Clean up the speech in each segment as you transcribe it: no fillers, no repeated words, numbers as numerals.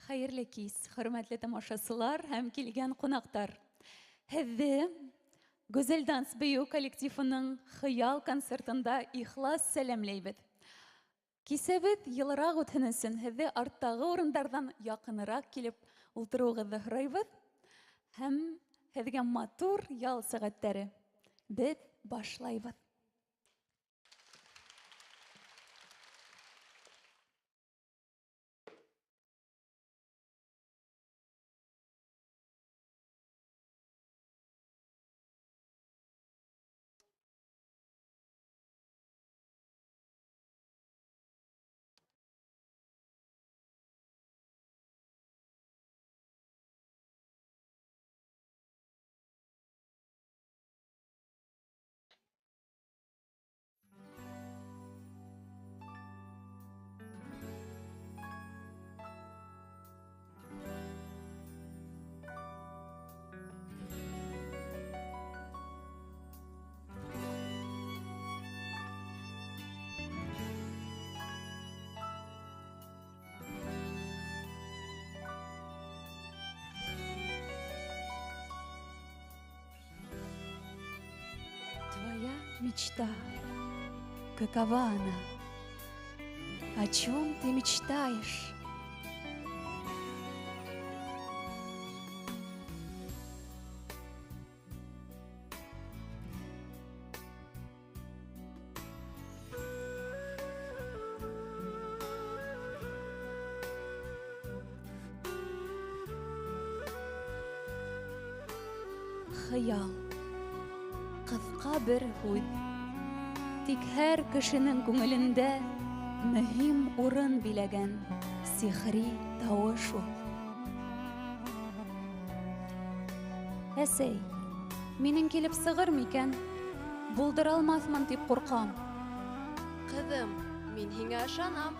Хәйерле кис, хөрмәтле тамашасылар һәм килгән ҡунаҡтар. Һеҙҙе Гүзәл Данс бейеү коллективының Хыял концертында ихлас сәләмләйбеҙ. Кисәбеҙ йылыраҡ үтһен өсөн һеҙҙе арттағы урындарҙан яҡыныраҡ килеп ултырыуығыҙҙы һорайбыҙ. Һәм һеҙгә матур ял сәғәттәре. Беҙ башлайбыҙ. Твоя мечта, какова она? О чем ты мечтаешь? Хыял. Ҡыҫҡа бер һүҙ. Тик һәр кешенең күңелендә мөһим урын биләгән сихри тауыш ул. Әсәй, минең килеп сығыр микән? Булдыра алмаҫмын тип ҡурҡам. Ҡыҙым, мин һиңә ышанам.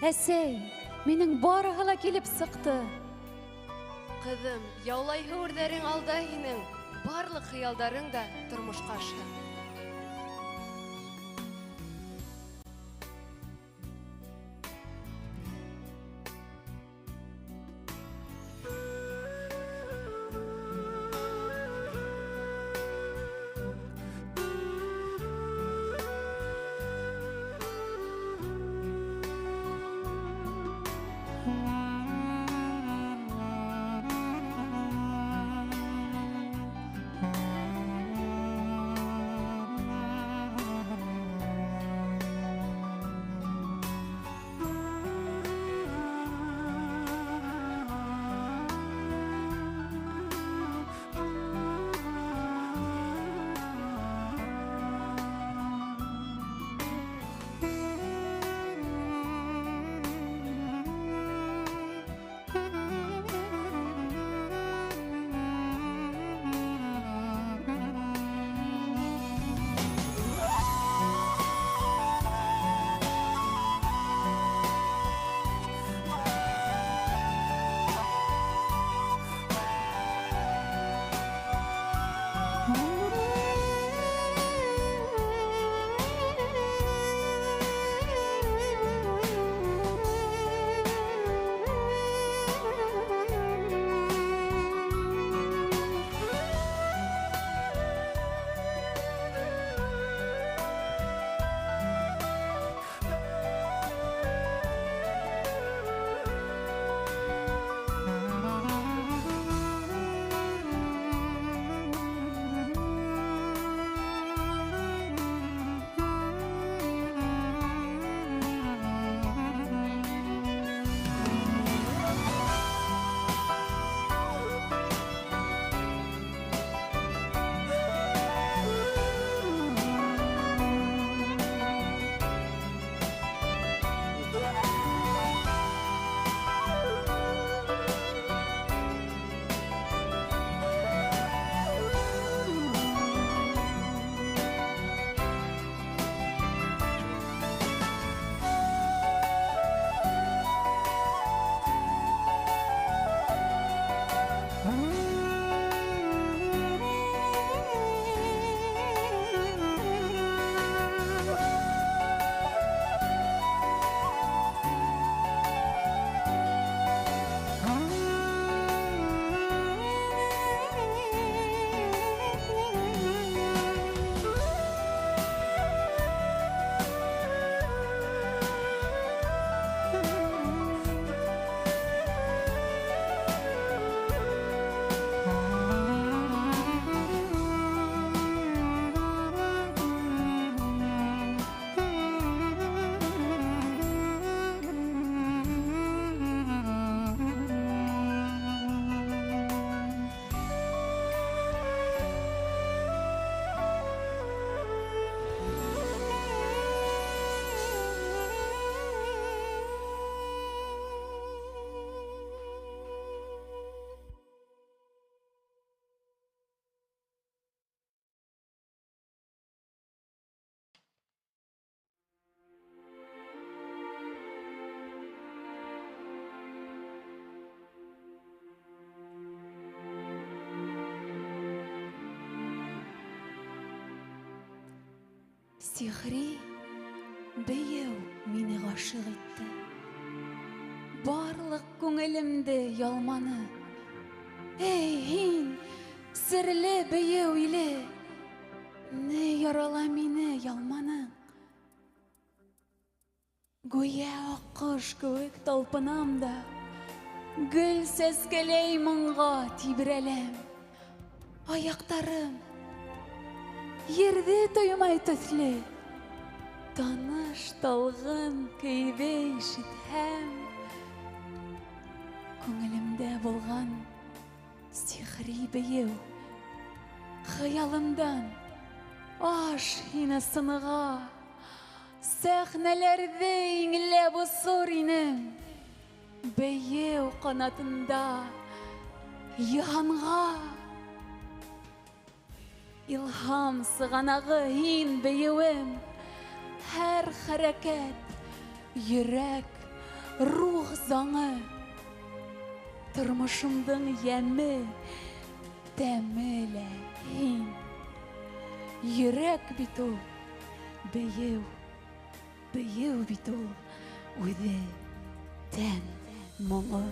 Әсәй, минең барыһы ла килеп сыҡты. Ҡыҙым, яулайһы үрҙәрең алда һинең, барлыҡ хыялдарың да тормошҡа ашһын. Сихри бейеү мине ғашиҡ итте. Барлыҡ күңелемде ялманы. Эй, һин, серле бейеү иле, ни ярала мине ялманың? Гүйә аҡҡош кеүек талпынам да, гөл сәскәләй моңға тибрәләм. Аяҡтарым ерҙе тоймай төҫлө, таныш талғын көйҙө ишетһәм, күңелемдә булған сихри бейеү хыялымдан аш һине сыныға, сәхнәләрҙе иңләп осор инем, бейеү ҡанатында йыһанға. Илһам сығанағы һин, бейеүем, һәр хәрәкәт, йөрәк, рух заңы, тормошомдоң йәме, тәме лә һин. Йөрәк бит ул, бейеү, бейеү бит ул, үҙе тән моңо.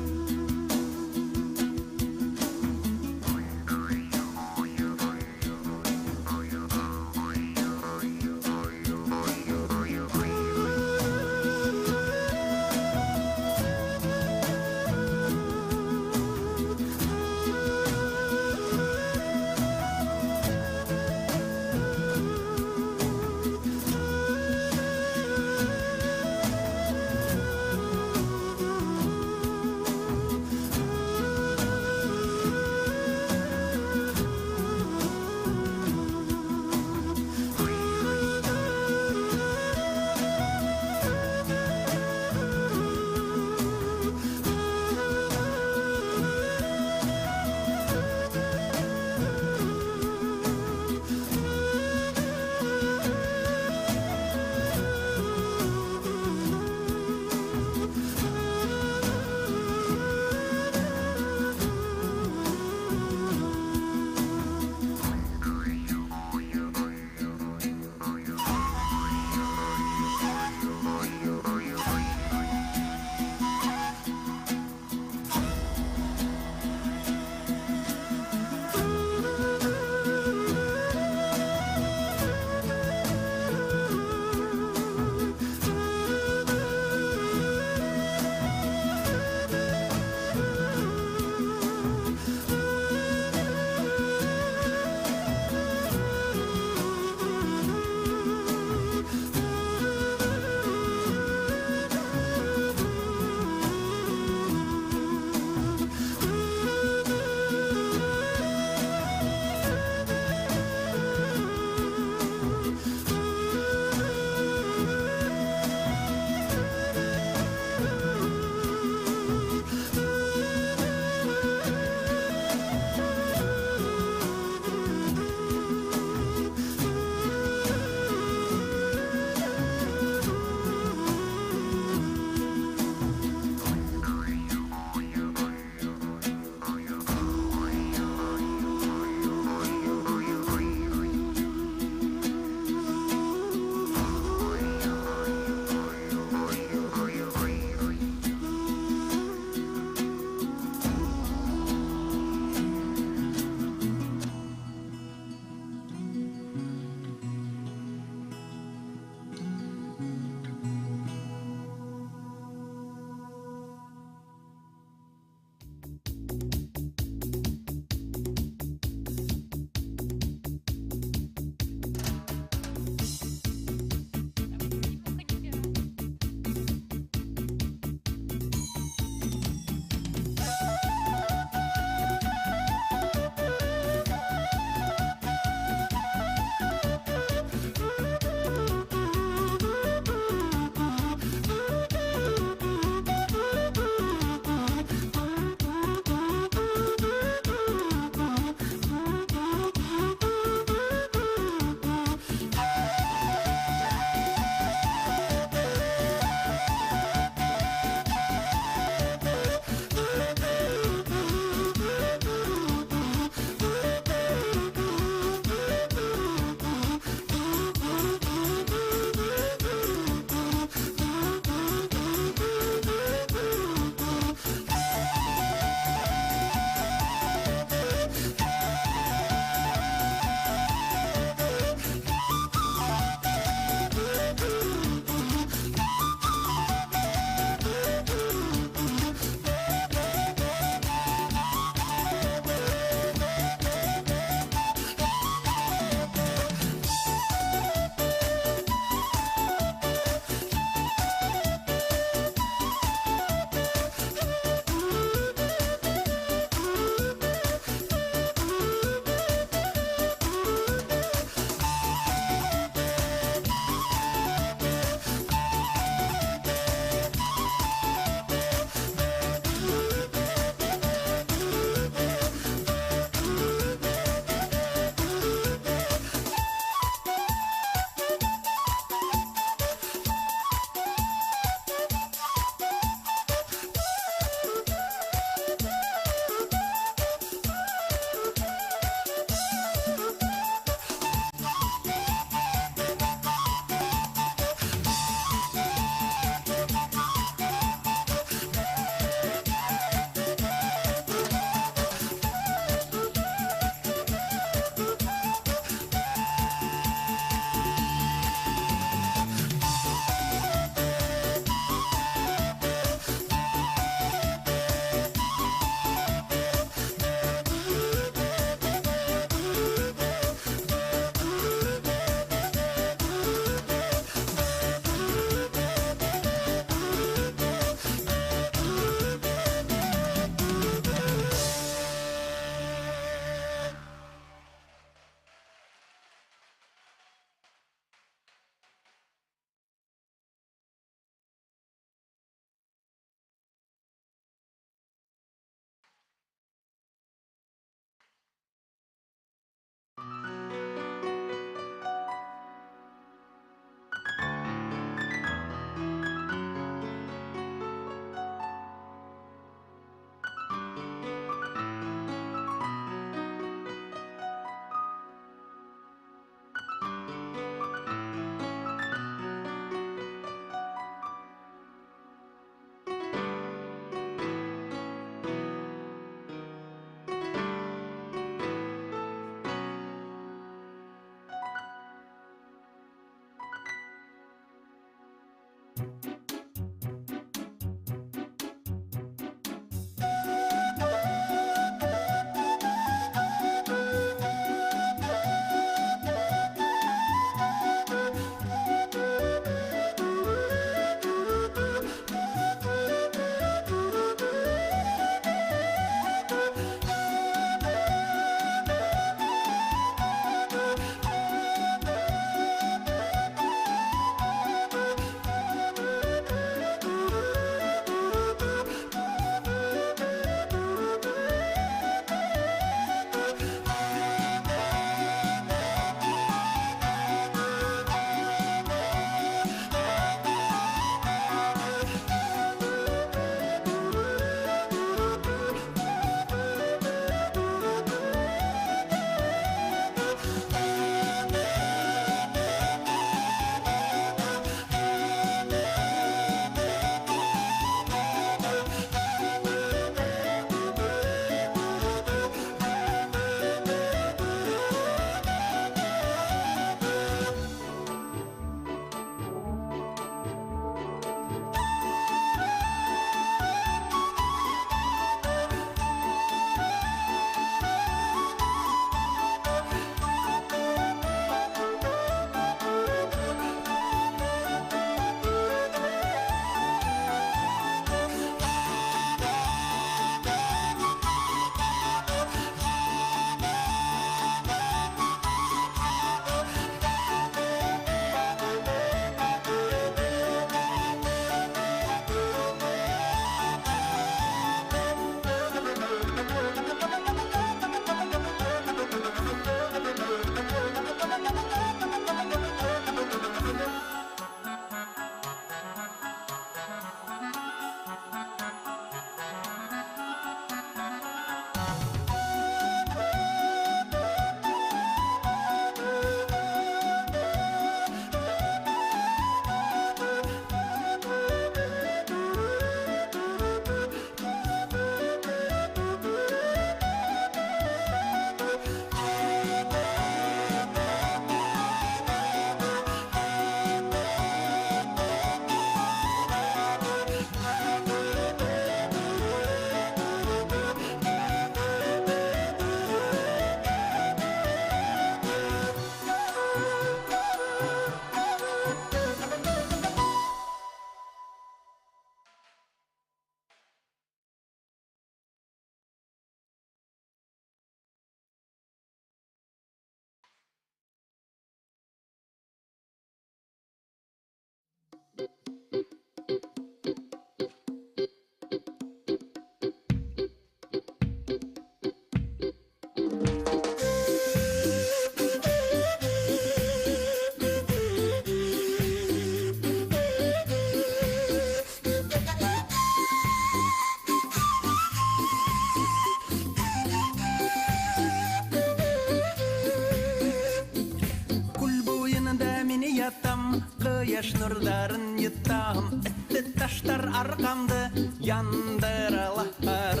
Ҡояш нурҙарын йотам, эҫе таштар арҡамды яндыралар.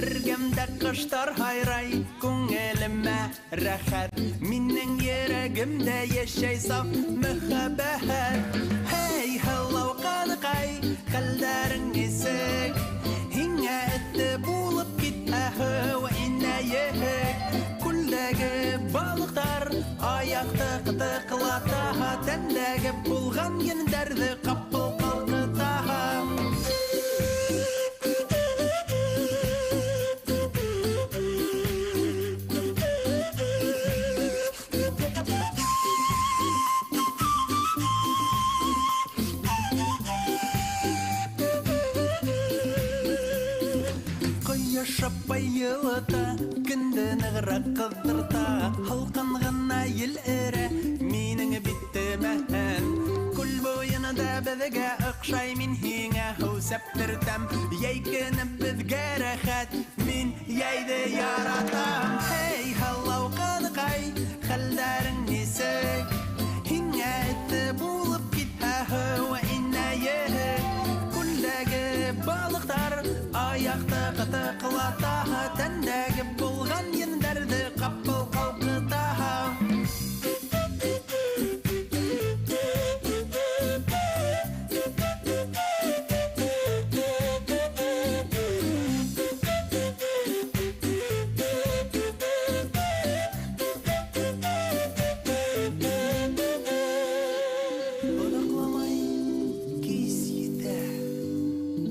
Эргәмдә ҡоштар һайрай, күңелемә рәхәт. Минең йөрәгемдә йәшәй саф мөхәббәт. Һей, һылыу ҡыҙыҡай, хәлдәрең нисек? Һиңә эҫе булып китә һыу инәйек. Күлдәге балыҡтар аяҡты ҡытыҡлата, тәндәге булған ендәрҙе ҡапыл ҡалҡыта. Ҡояш апай йылыта, көндө нығыраҡ ҡыҙҙырта, һалҡын ғына ел өрә минең битемә. Күл буйында беҙгә оҡшай, мин һиңә һыу сәптертәм. Йәй көнө беҙгә рәхәт, мин йәйҙе яратам. Һей, һылыу ҡыҙыҡай, хәлдәрең нисек? Һиңә эҫе булып китһә һыу инәйек. Күлдәге балыҡтар аяҡты ҡытыҡлата, тәндәге булған ендәрҙе ҡапыл ҡалҡыта. Оҙаҡламай кис етә,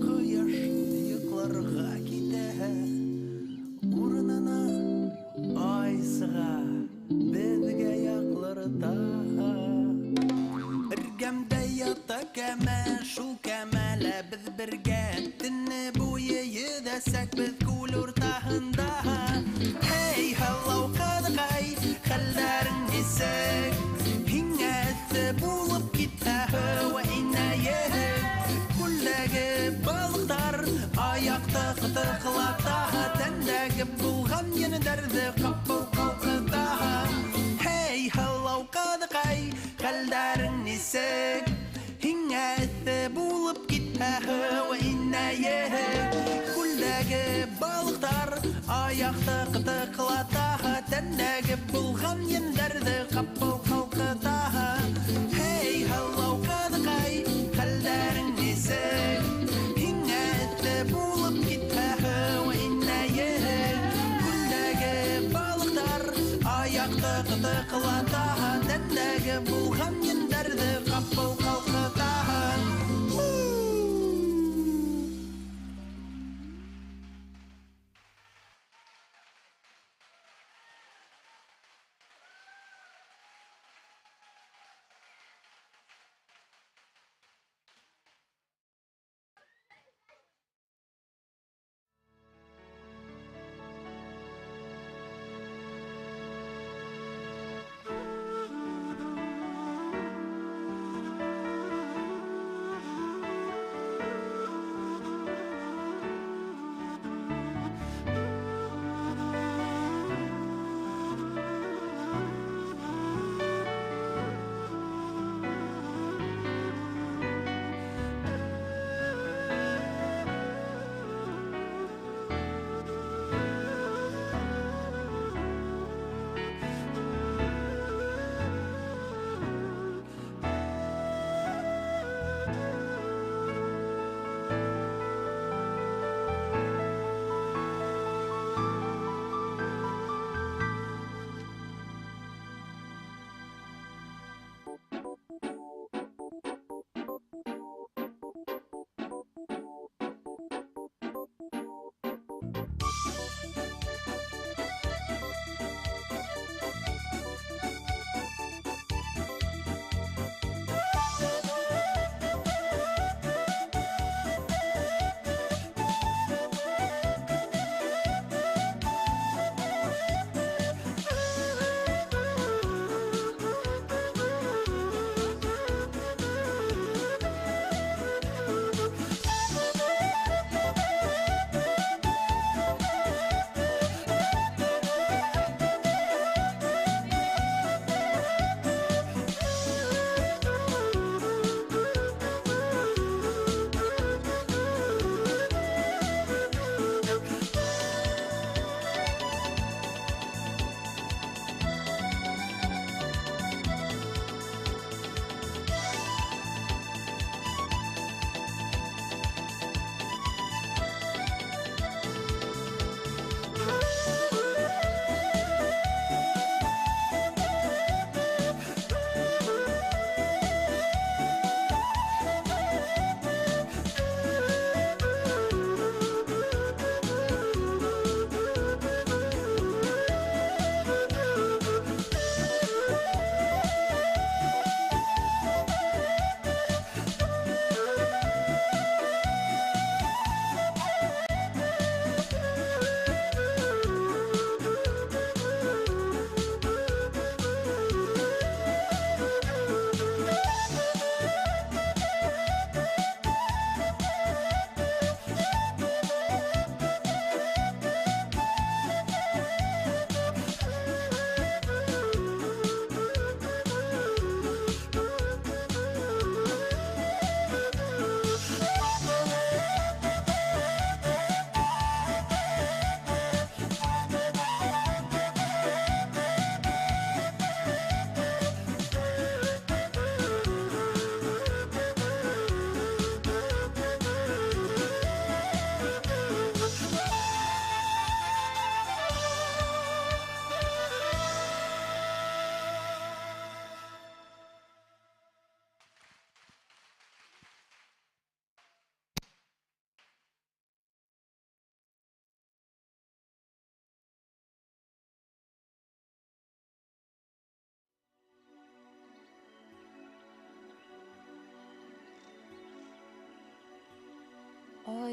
ҡояш йоҡларға китә. Урынына ай сыға, беҙгә яҡлырта. Эргәмдә ята кәмә, шул кәмәлә беҙ бергә. Төнө буйы йөҙәсәк беҙ күл уртаһында. Һей, һылыу ҡыҙыҡай, хәлдәрең нисек? Һиңә эҫе булып китә һыу инәйек. Күлдәге балыҡтар аяҡты ҡытыҡлата, тәндәге булған ендәрҙе ҡапыл ҡалҡыта. Һей, һылыу ҡыҙыҡай, хәлдәрең нисек? Һиңә эҫе булып китә һыу инәйек. Күлдәге балыҡтар аяҡты ҡытыҡлата, тәндәге булған ендәрҙе ҡапыл ҡалҡыта. Һей, һылыу ҡыҙыҡай, хәлдәрең нисек? Һиңә эҫе булып китә һыу инәйек. Күлдәге балыҡтар аяҡты ҡытыҡлата, тәндәге булған ендәрҙе ҡапыл ҡалҡыта.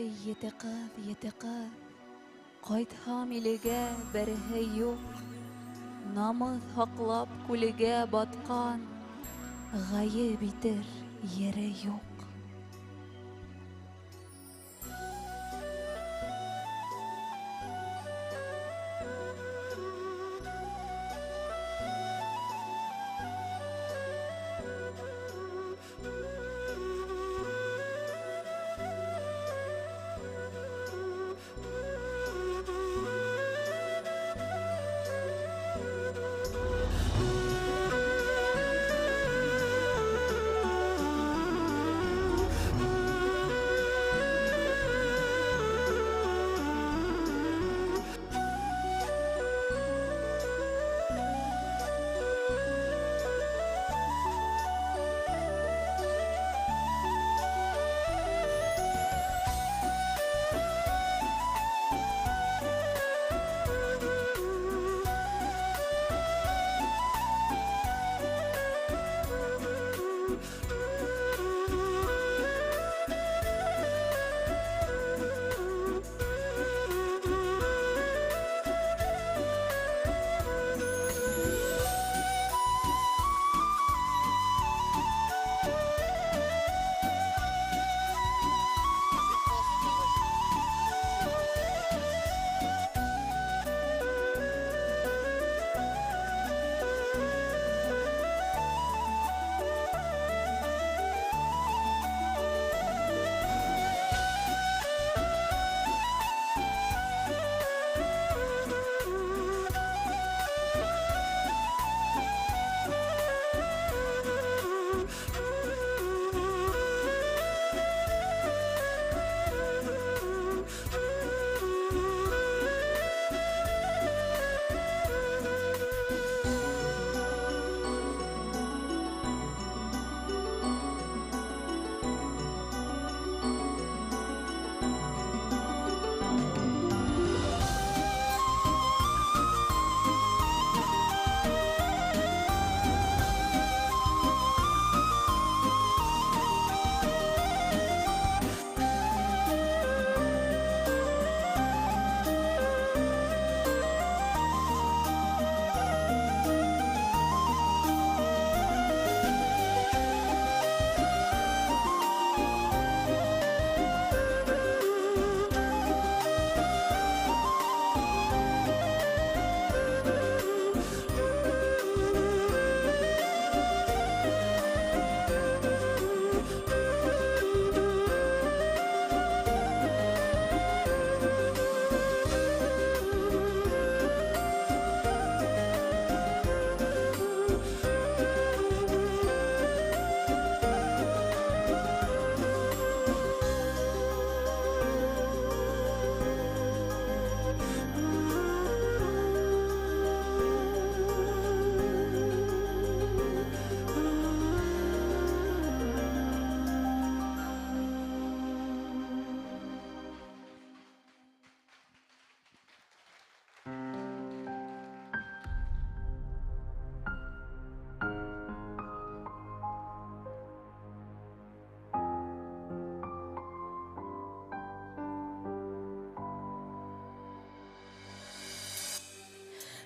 Ай, ете ҡыҙ, ете ҡыҙ, ҡайтһам илегә береһе юҡ. Намыҫ һаҡлап күлегә батҡан, ғәйеп итер ере юҡ.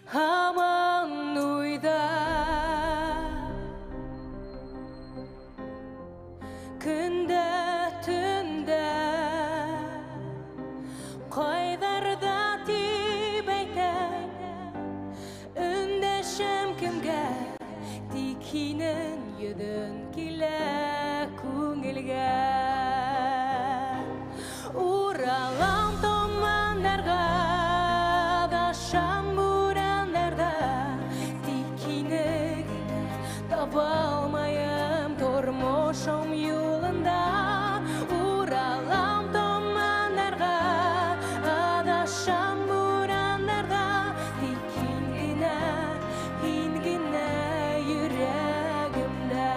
Һаман уйҙа көндә төндә ҡайҙарҙа тип әйтәм, өндәшәм кемгә, тик һинең йөҙөң килә күңелгә. Уралам томандарға, аҙашам бурандарҙа, тик һине генә таба алмайым тормошом юлында. Уралам томандарға, аҙашам бурандарҙа, тик һин генә йөрәгемдә.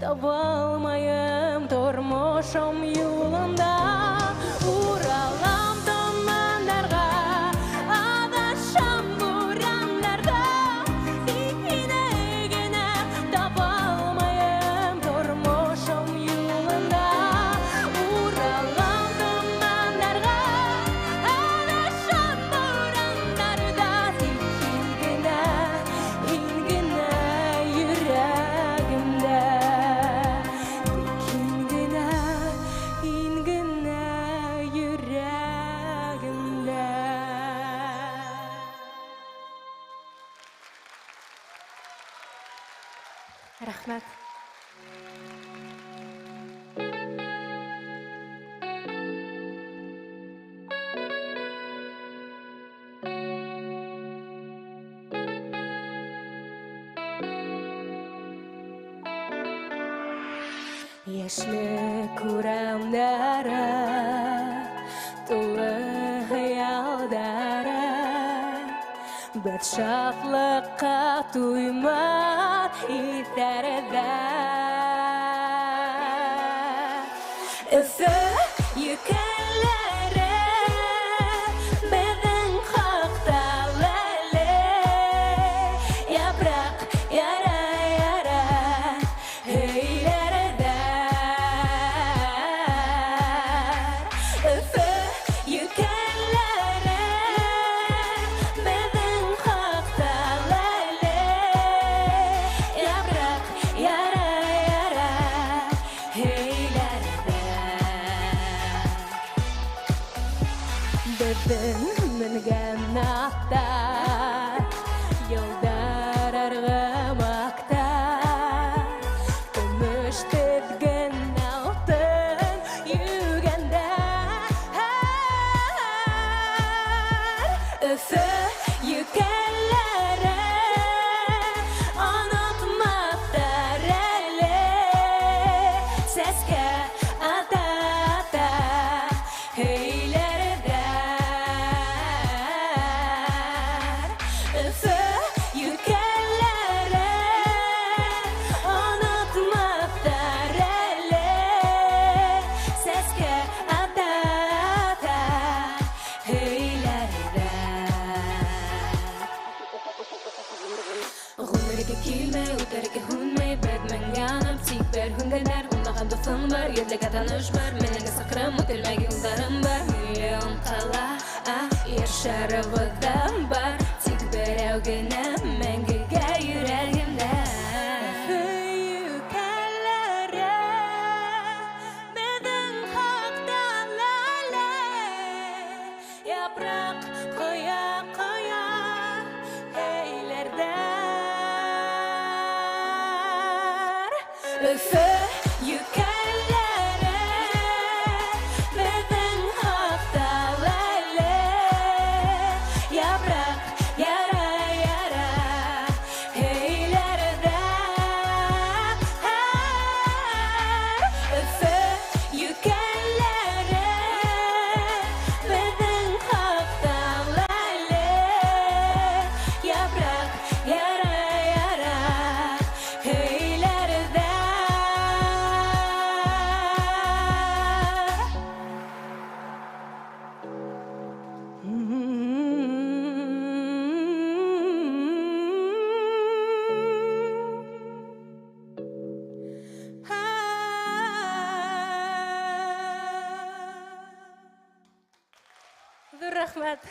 Табалмайым тормошом юлында. Уралам томандарға, адашам бурандарҙа. Тик һине генә табалмайым тормошом юлында. Уралам томандарға, адашам бурандарҙа. Тик һин генә, һин генә йөрәгемдә. Тик һин генә, һин генә йөрәгемдә. Рәхмәт. Йәшлек урамдары тулы хыялдары, бер шатлыҡҡа туймаҫ иҫәрҙәр. Өфө йүкәләре беҙҙең хаҡта әле, япраҡ яра-яра һөйләрҙәр. Өфө йүкәләре беҙҙең хаҡта әле, япраҡ яра-яра һөйләрҙәр. Беҙҙең менгән аттар йылдар арғымаҡта, көмөш теҙген алтын йүгәндәр. Өфө йүкәләре онотмаҫтар әле, сәскә ата-ата һөйләрҙәр. Өфө йүкәләре онотмаҫтар әле, сәскә ата-ата һөйләрҙәр. Ғүмергә килмәй, үтәргә һүнмәй, беҙ менгәнем тик бер һүнгәндәр. Унлаған дуҫың бар, йөҙләгән таныш бар, меңләгән саҡрым үтелмәгән юлдарым бар. Миллион ҡала, ер шарыбыҙҙа бар, тик берәү генә мәңгегә йөрәгемдә. Өфө йүкәләре беҙҙең хаҡта әле, япраҡ ҡоя-ҡоя һөйләрҙәр. Өфө йүкәләре беҙҙең хаҡта әле, япраҡ яра-яра һөйләрҙәр. Өфө йүкәләре беҙҙең хаҡта әле, япраҡ яра-яра һөйләрҙәр. Ҙур рәхмәт.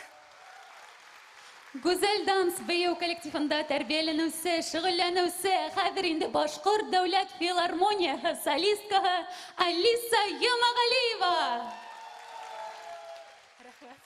Гүзәл данс бейеү коллективында тәрбиәләнеүсе, шөғөлләнеүсе, хәҙер инде Башҡорт дәүләт филармонияһы солисткаһы Алиса Йомағәлиева. Рәхмәт.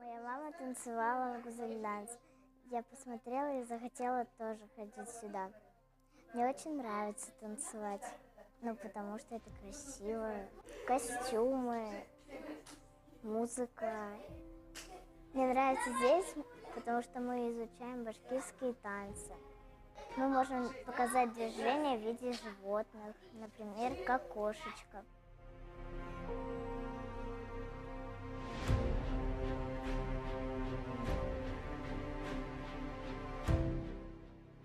Моя мама танцевала в Гузель Данс. Я посмотрела и захотела тоже ходить сюда. Мне очень нравится танцевать, ну, потому что это красиво. Костюмы, музыка. Мне нравится здесь, потому что мы изучаем башкирские танцы. Мы можем показать движения в виде животных, например, как кошечка.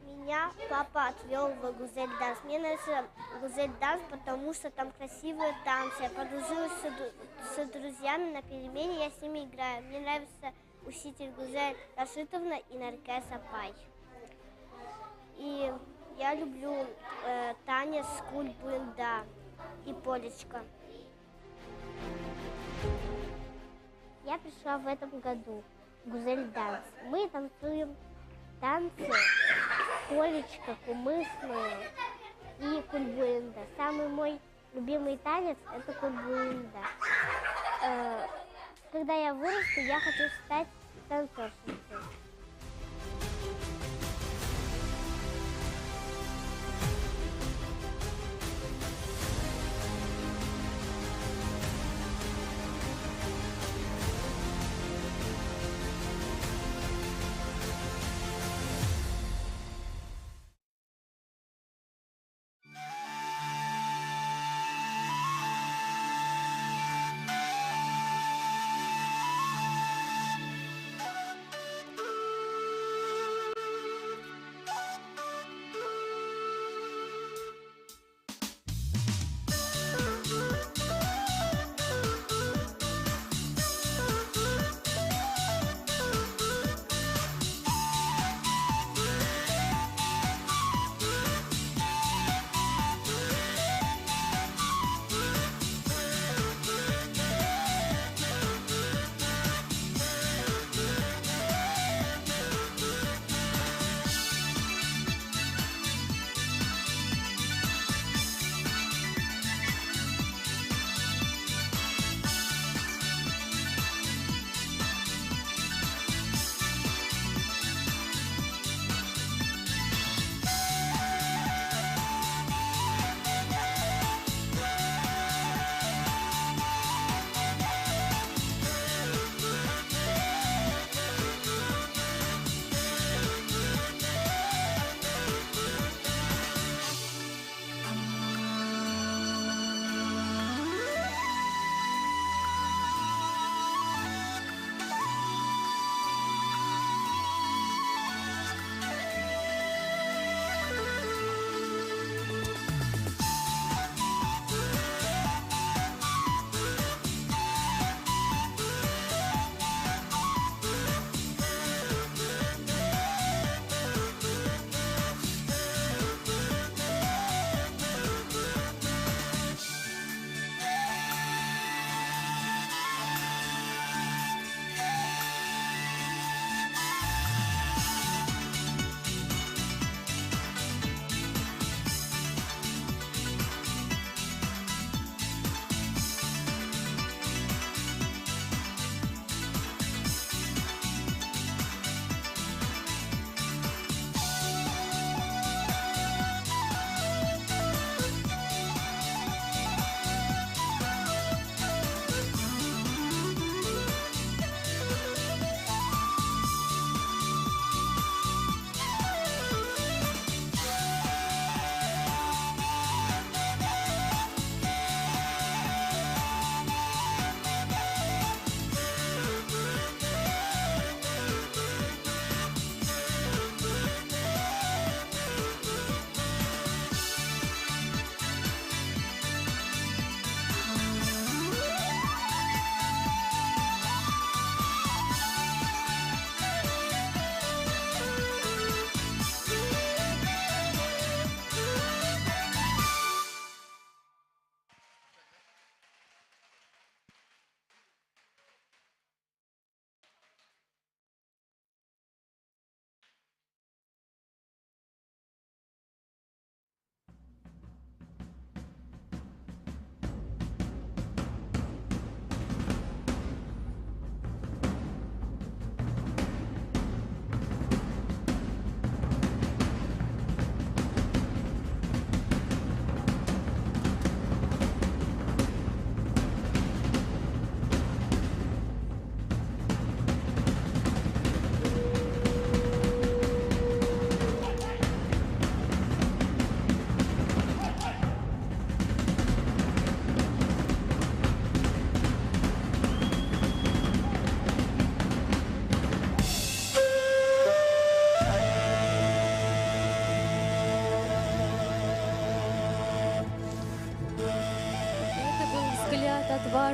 Меня папа отвел в Гузель Данс. Мне нравится Гузель Данс, потому что там красивые танцы. Я подружилась с друзьями на перемене, я с ними играю. Мне нравится учитель Гузель Рашитовна и Наркес Апай. И я люблю танец кульбында и полечка. Я пришла в этом году в Гузель Данс. Мы танцуем танцы полечка, кумысную и кульбуинда. Самый мой любимый танец – это кульбуинда. Когда я вырасту, я хочу стать танцовщицей.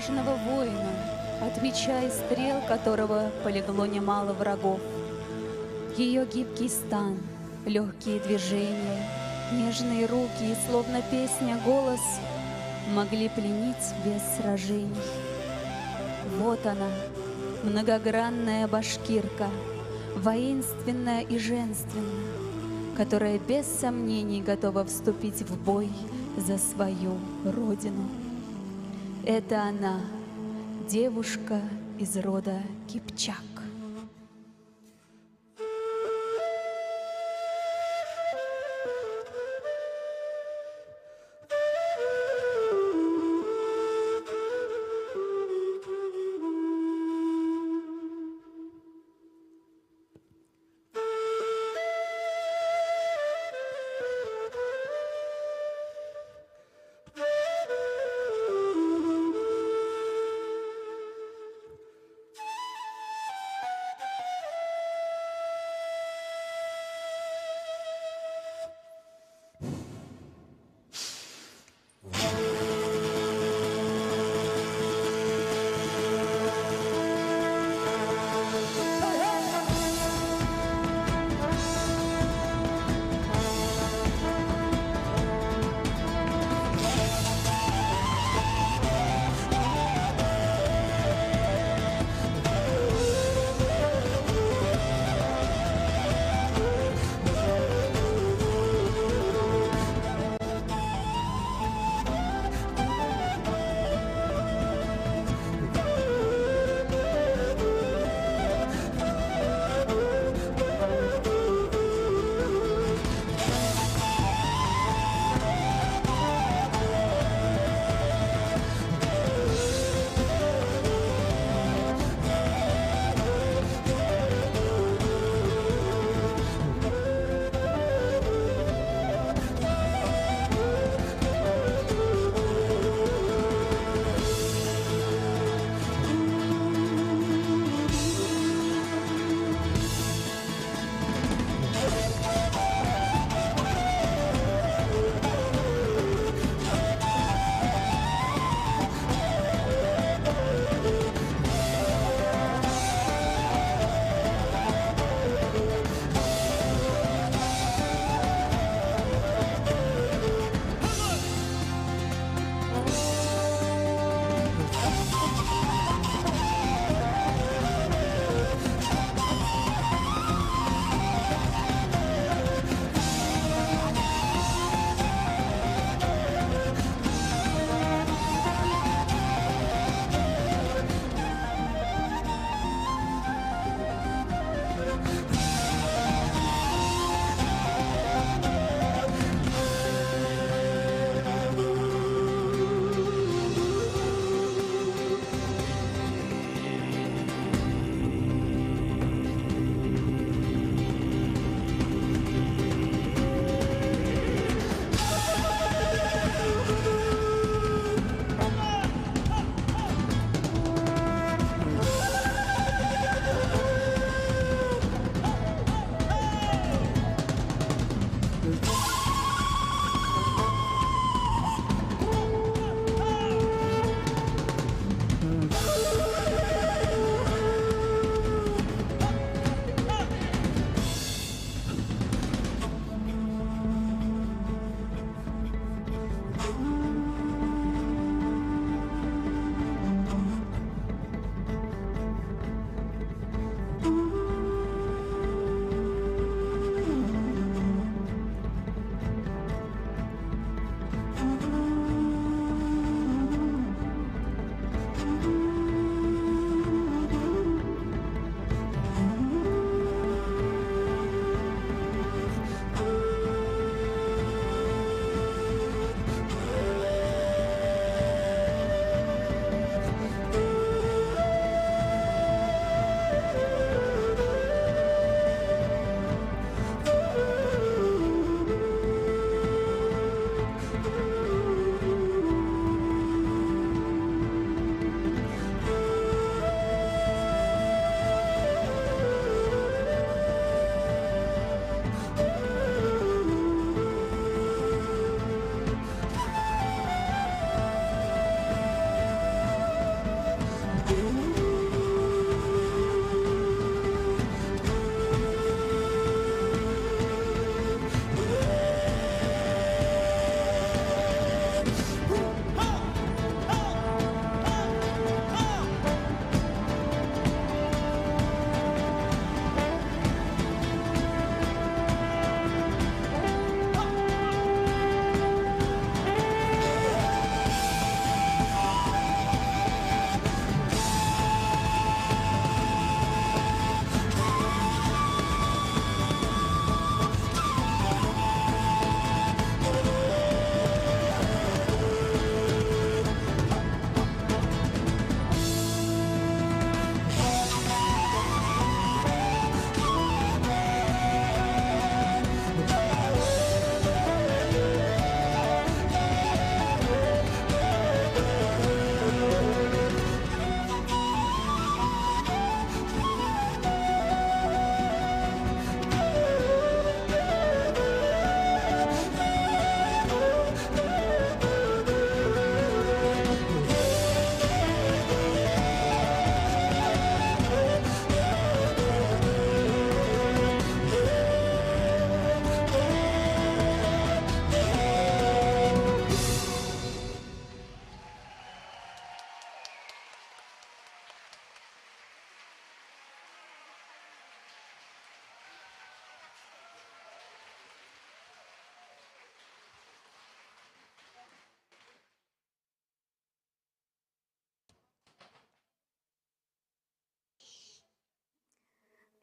отважного воина, от меча и стрел которого полегло немало врагов. Ее гибкий стан, легкие движения, нежные руки и, словно песня, голос могли пленить без сражений. Вот она, многогранная башкирка, воинственная и женственная, которая без сомнений готова вступить в бой за свою родину. Это она, девушка из рода Кипчак.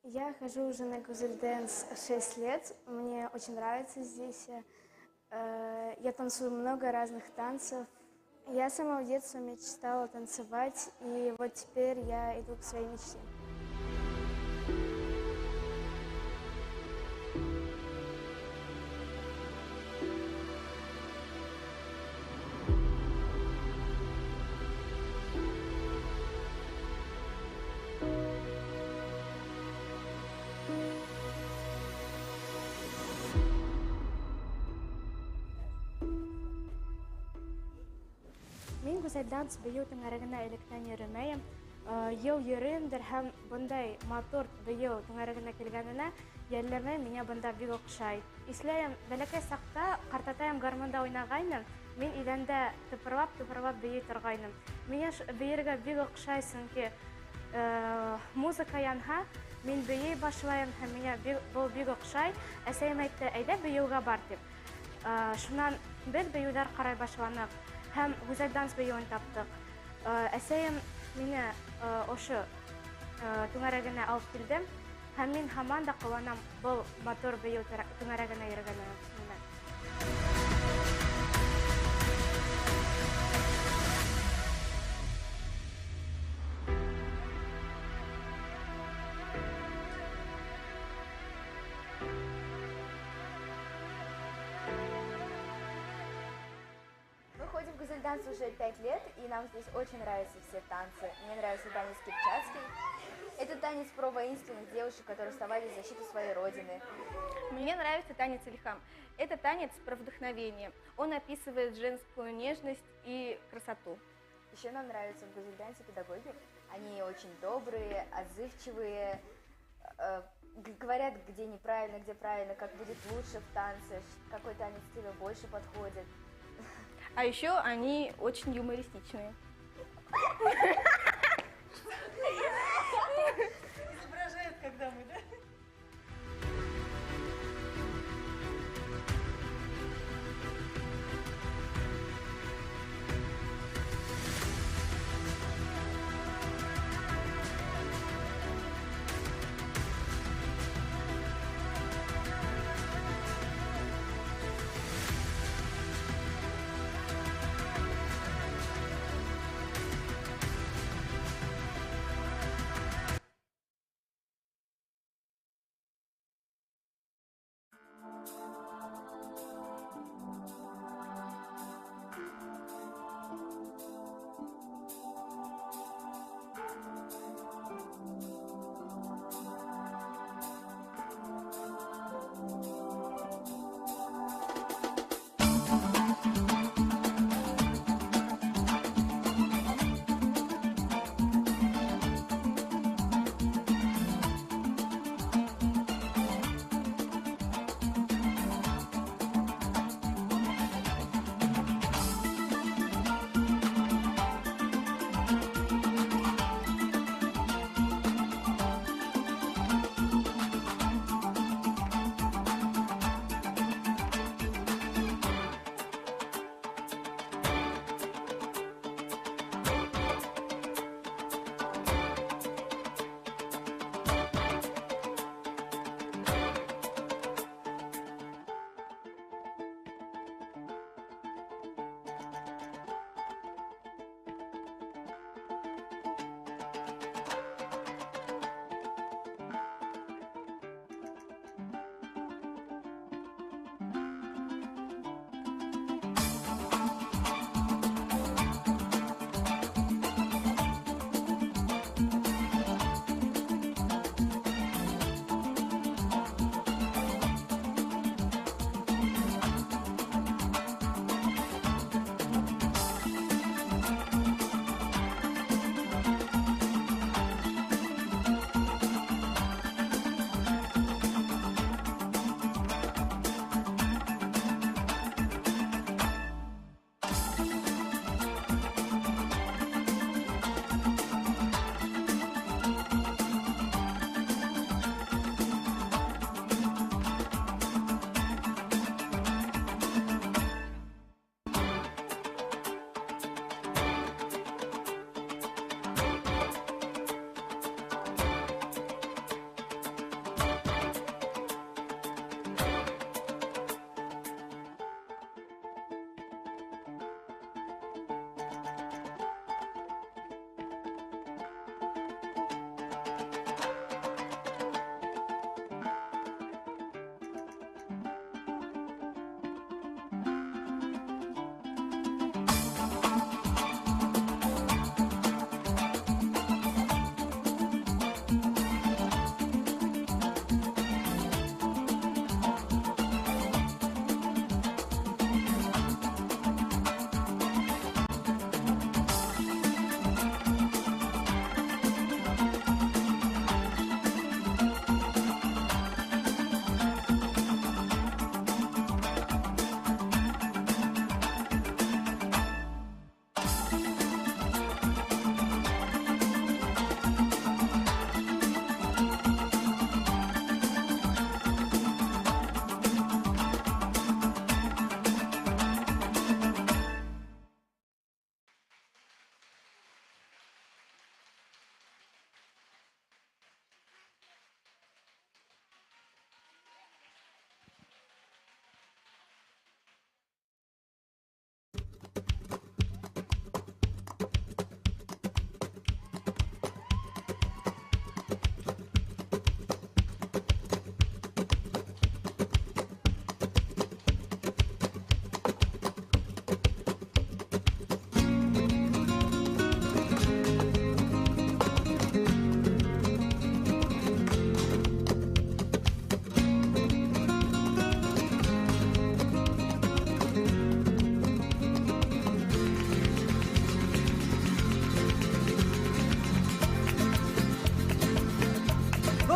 Я хожу уже на Гузель Дэнс 6 лет. Мне очень нравится здесь. Я танцую много разных танцев. Я с самого детства мечтала танцевать, и вот теперь я иду к своей мечте. Мин Гүзәл Данс бейеү түңәрәгенә электән йөрөмәйем. Йыл йөрөйөмдөр һәм бындай матур бейеү түңәрәгенә килгәненә йәлләмәй, миңә бында бик оҡшай. Иҫләйем, бәләкәй саҡта ҡартатайым гармунда уйнағайны, мин иҙәндә тыпырлап-тыпырлап бейей торғайным. Миңә бейергә бик оҡшай, сөнки музыка янһа, мин бейей башлайым һәм миңә был бик оҡшай. Әсәйем әйтте, әйҙә бейеүгә бар тип. Шунан беҙ бейеүҙәр ҡарай башланыҡ һәм Гүзәл Данс бейеүен таптыҡ. Әсәйем мине ошо түңәрәгенә алып килде һәм мин һаман да ҡыуанам был матур бейеү түңәрәгенә йөрөгәнемә. Данс уже 5 лет, и нам здесь очень нравятся все танцы. Мне нравится танец кипчакский. Это танец про воинственных девушек, которые вставали в защиту своей родины. Мне нравится танец Ильхам. Это танец про вдохновение. Он описывает женскую нежность и красоту. Еще нам нравятся в Гузель Дансе педагоги. Они очень добрые, отзывчивые, говорят, где неправильно, где правильно, как будет лучше в танце, какой танец тебе больше подходит. А еще они очень юмористичные. Изображают, когда мы, да?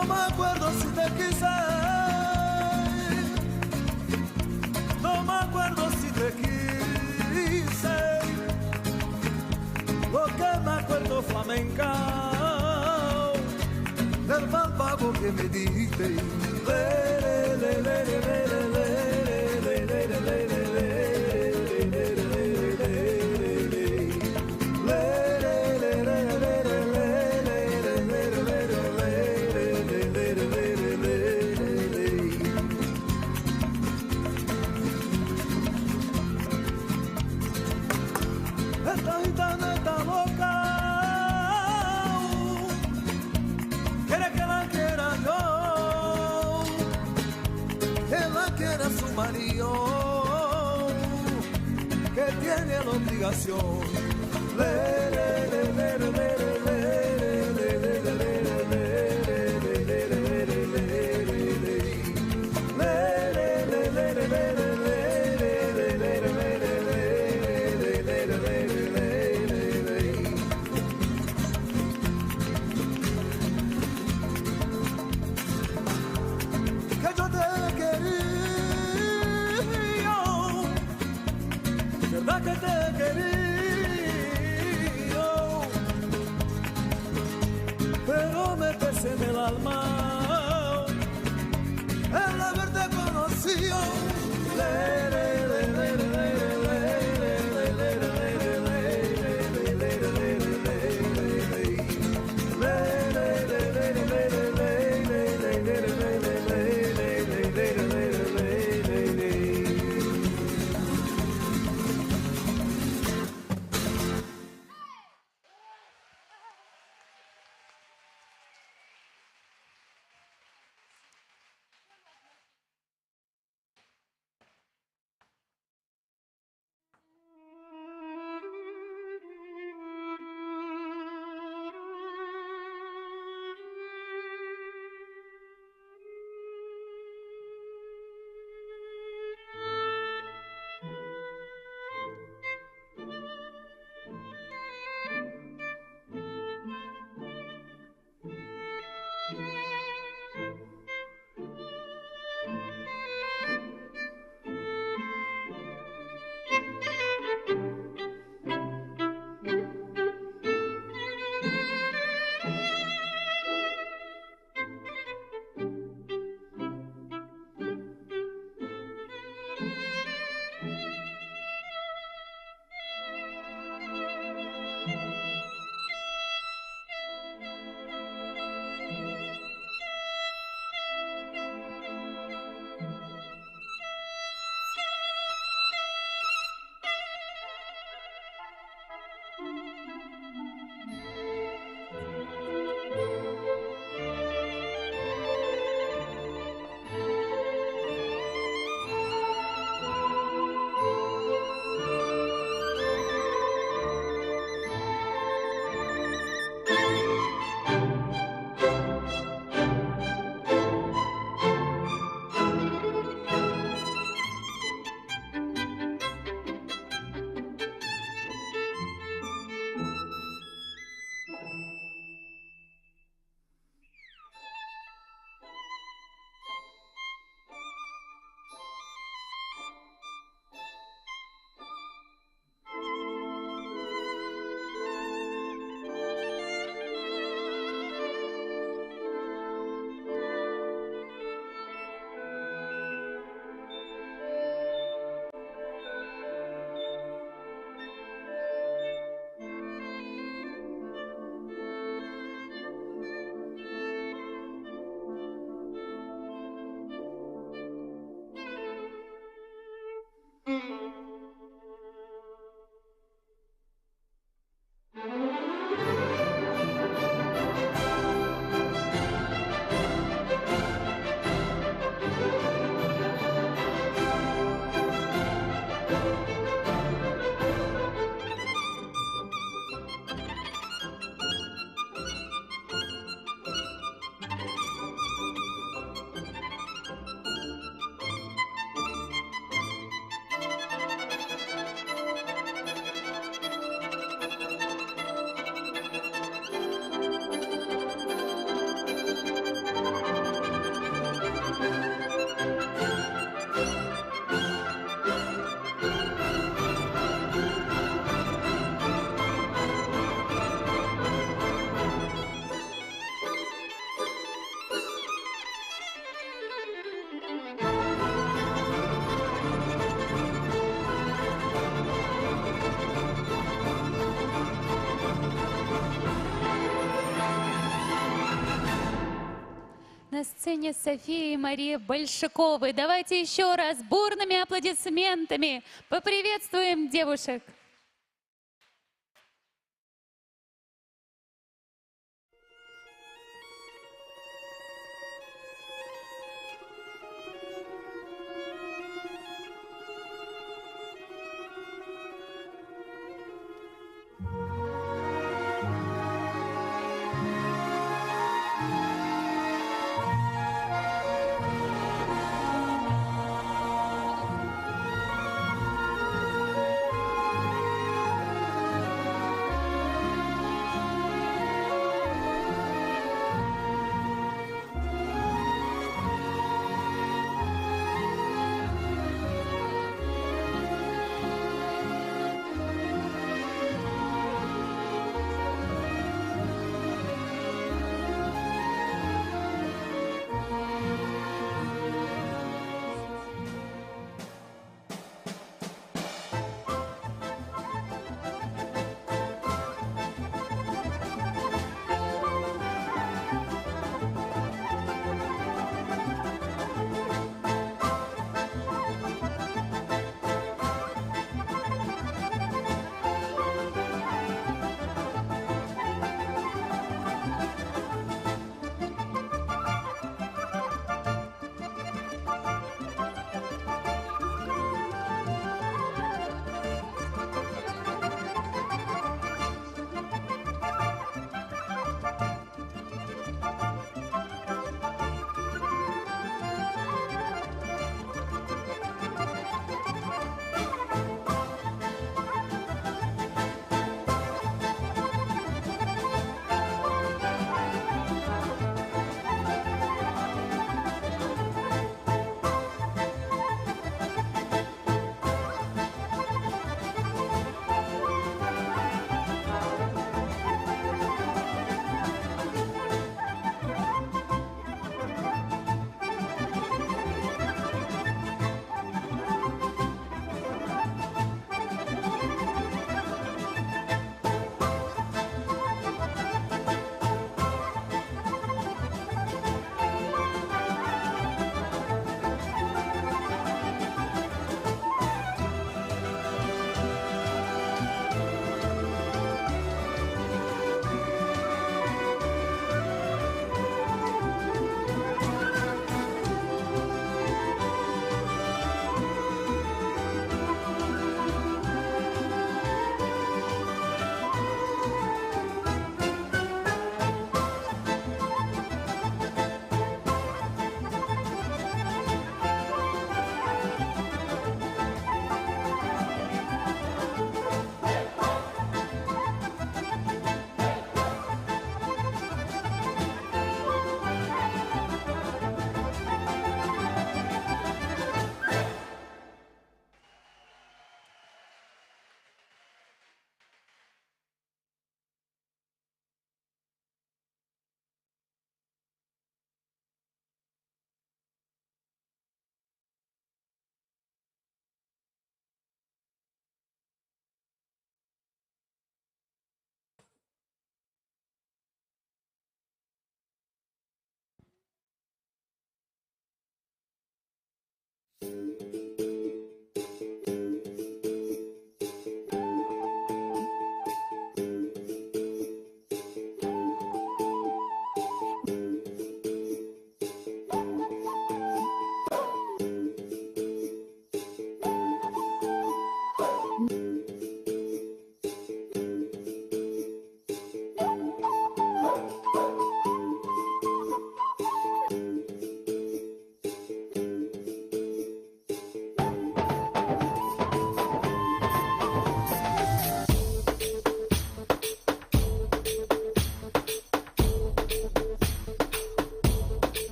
No me acuerdo si te quise. No me acuerdo si te quise. Lo que me acuerdo flamenca del mal pago que me diste. Le, le, le, le, le, le, le, le, le, le, le, Esta gitana está loca, quiere que la quiera yo, que la quiera su marido, que tiene la obligación. Le, le, le, le, le, le, le, le, le, le, le. Que yo te quería, verdad que te quería, pero me pesa en el alma el haberte conocido. Le, le, le, le, le, le, le, le, le, le, le. на сцене София и Мария Большаковы. Давайте еще раз бурными аплодисментами поприветствуем девушек.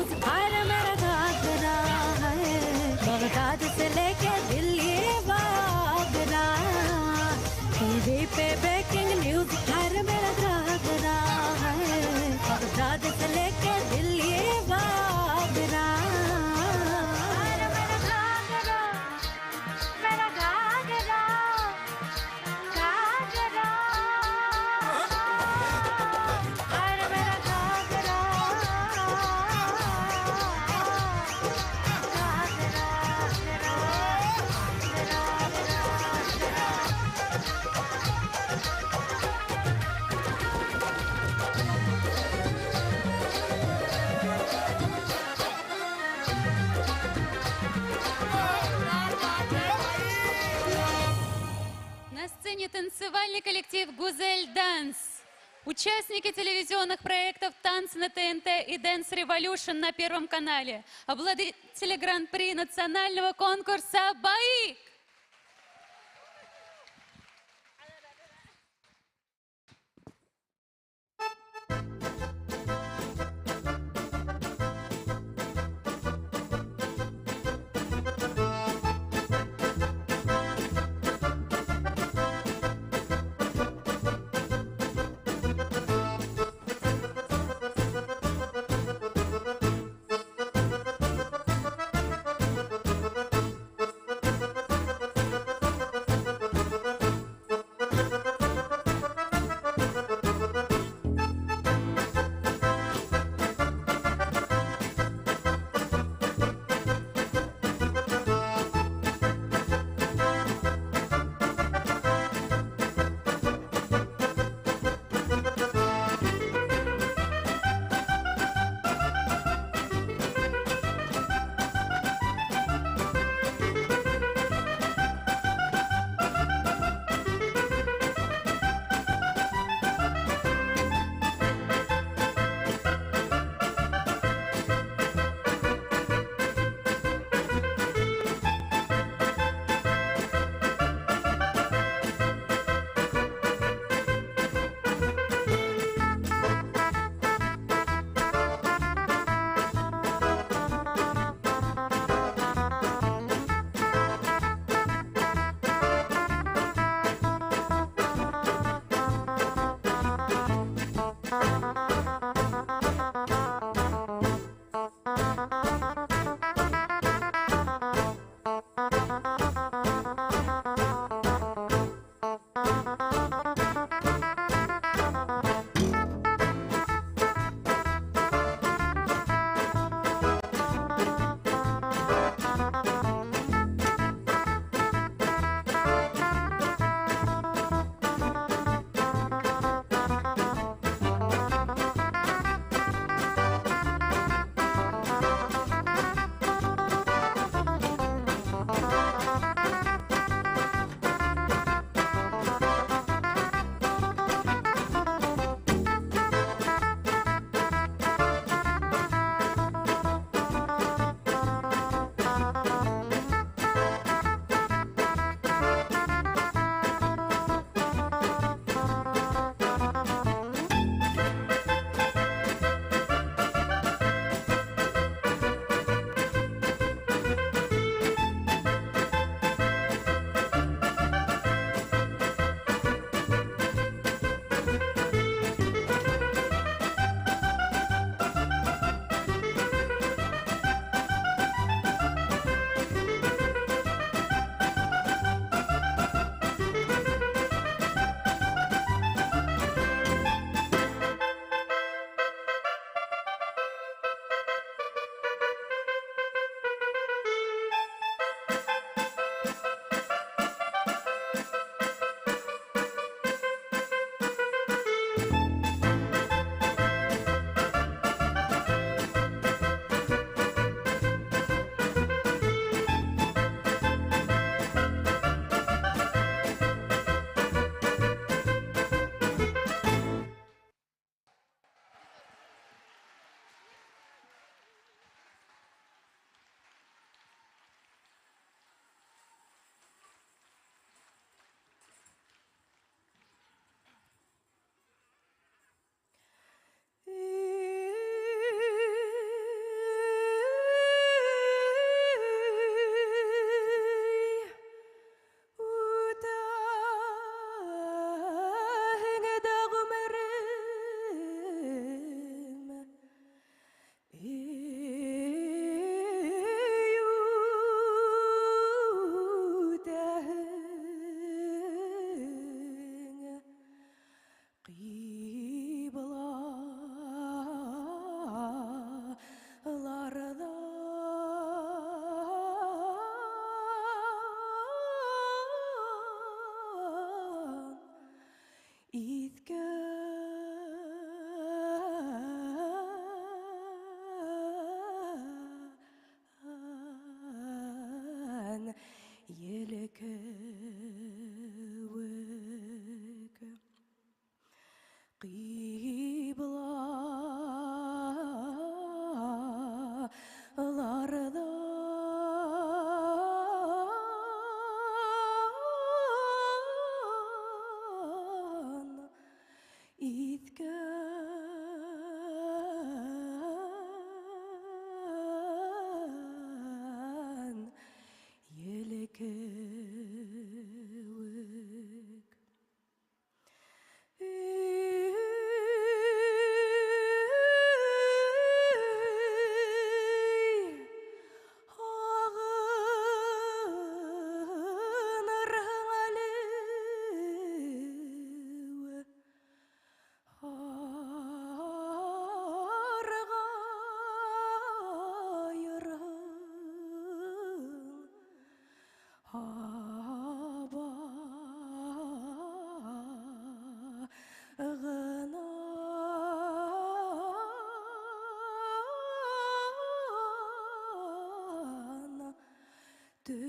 News, हाय मेरा घाघरा है, बगदाद से लेके दिल्ली वागरा। टीवी पे breaking news, हाय मेरा घाघरा है, बगदाद से लेके दिल्ली वागरा। मेरा घाघरा, मेरा घाघरा, घाघरा, अरे मेरा घाघरा, На сцене танцевальный коллектив «Гузель Данс». Участники телевизионных проектов «Танцы на ТНТ» и «Dance Revolution» на Первом канале. Обладатели Гран-при национального конкурса «Баик».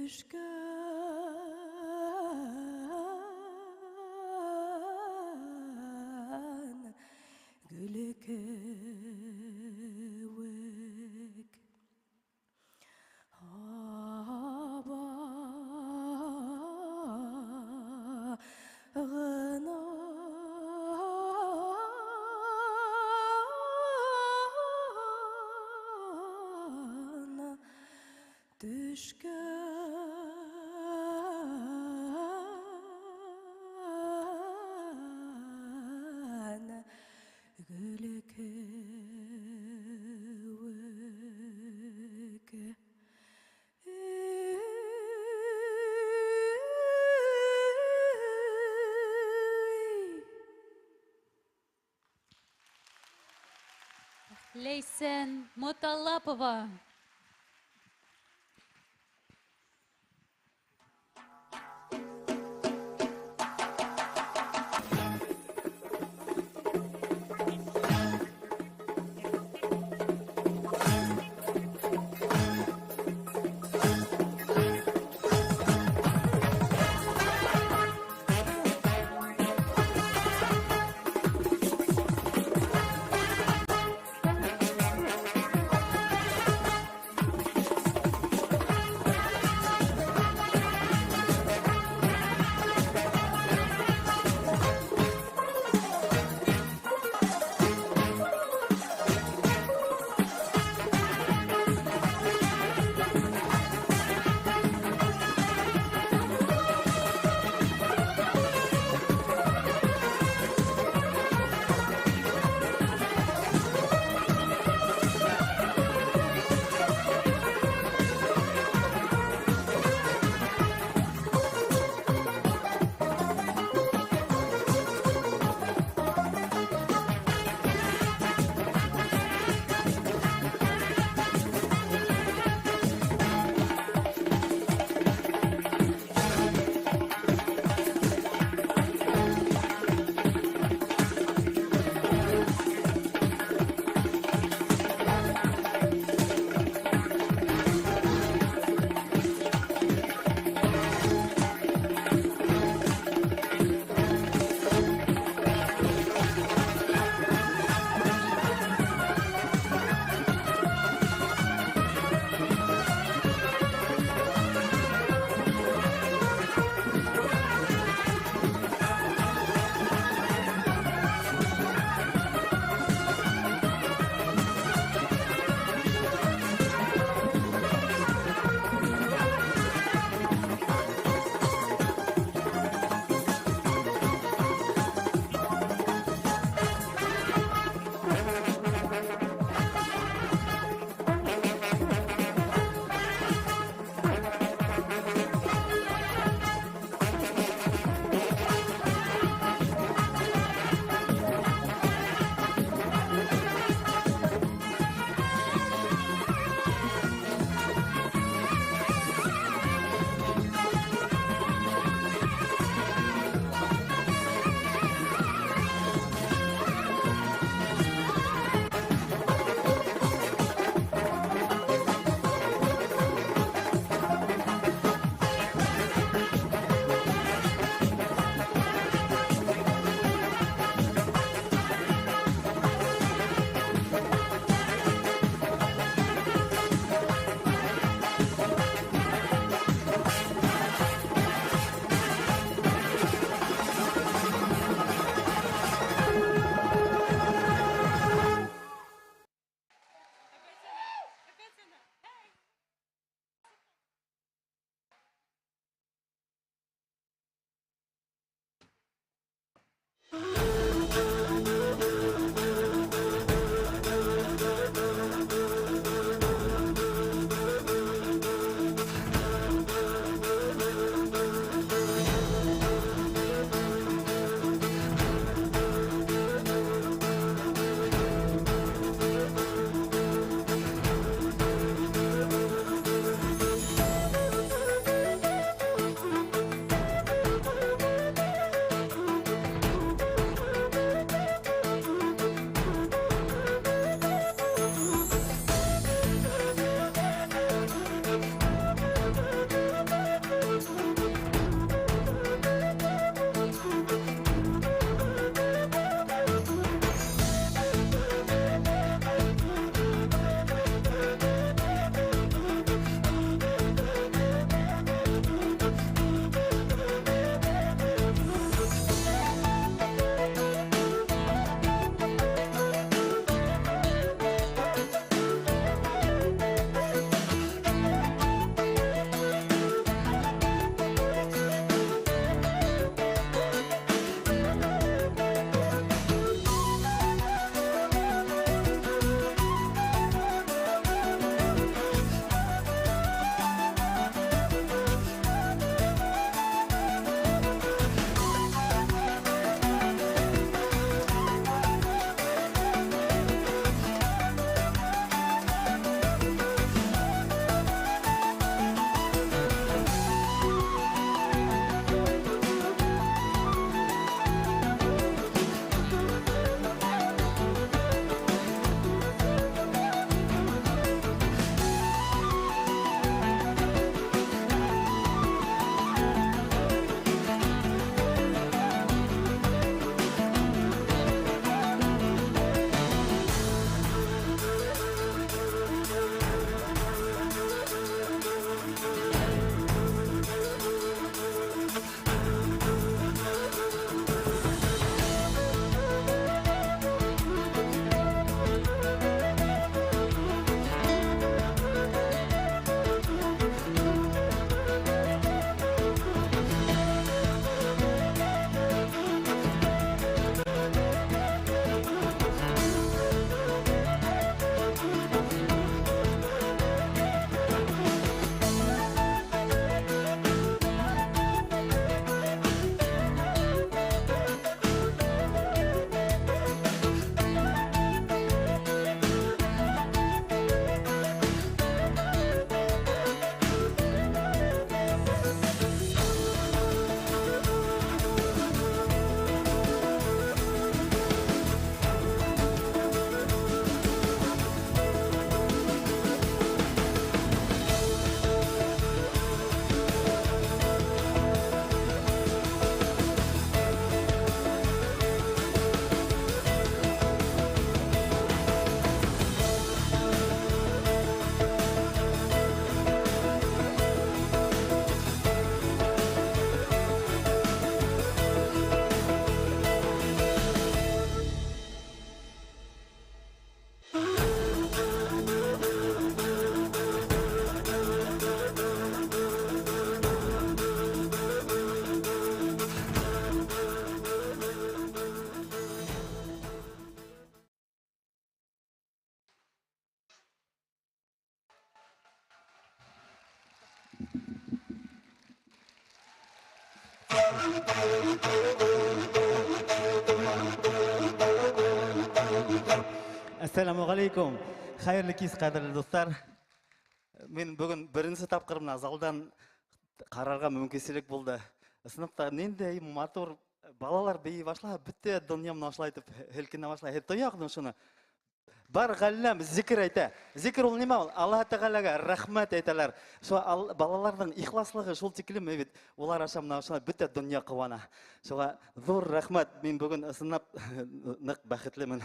Төшкән гөл кеүек. Һабағына төшкән гөл кеүек. Лейсен Муталапова. Әссәләмү ғәләйкүм. Хәйерле кис, ҡәҙерле дуҫтар. Мин бөгөн беренсе тапҡыр бына залдан ҡарарға мөмкинселек булды. Ысынлап та ниндәй матур балалар бейей башлаһа, бөтә донъя менән ошолай итеп һелкенә башлай. Һеҙ тояғыҙмы шуны? Бар ғәлләм зикер әйтә. Зикер ул нимә ул? Аллаһ Тәғәләгә рәхмәт әйтәләр. Шул балаларҙың ихласлығы шул тиклем бит. Улар аша менә шулай бөтә донъя ҡыуана. Шуға ҙур рәхмәт. Мин бөгөн ысынлап ныҡ бәхетлемен.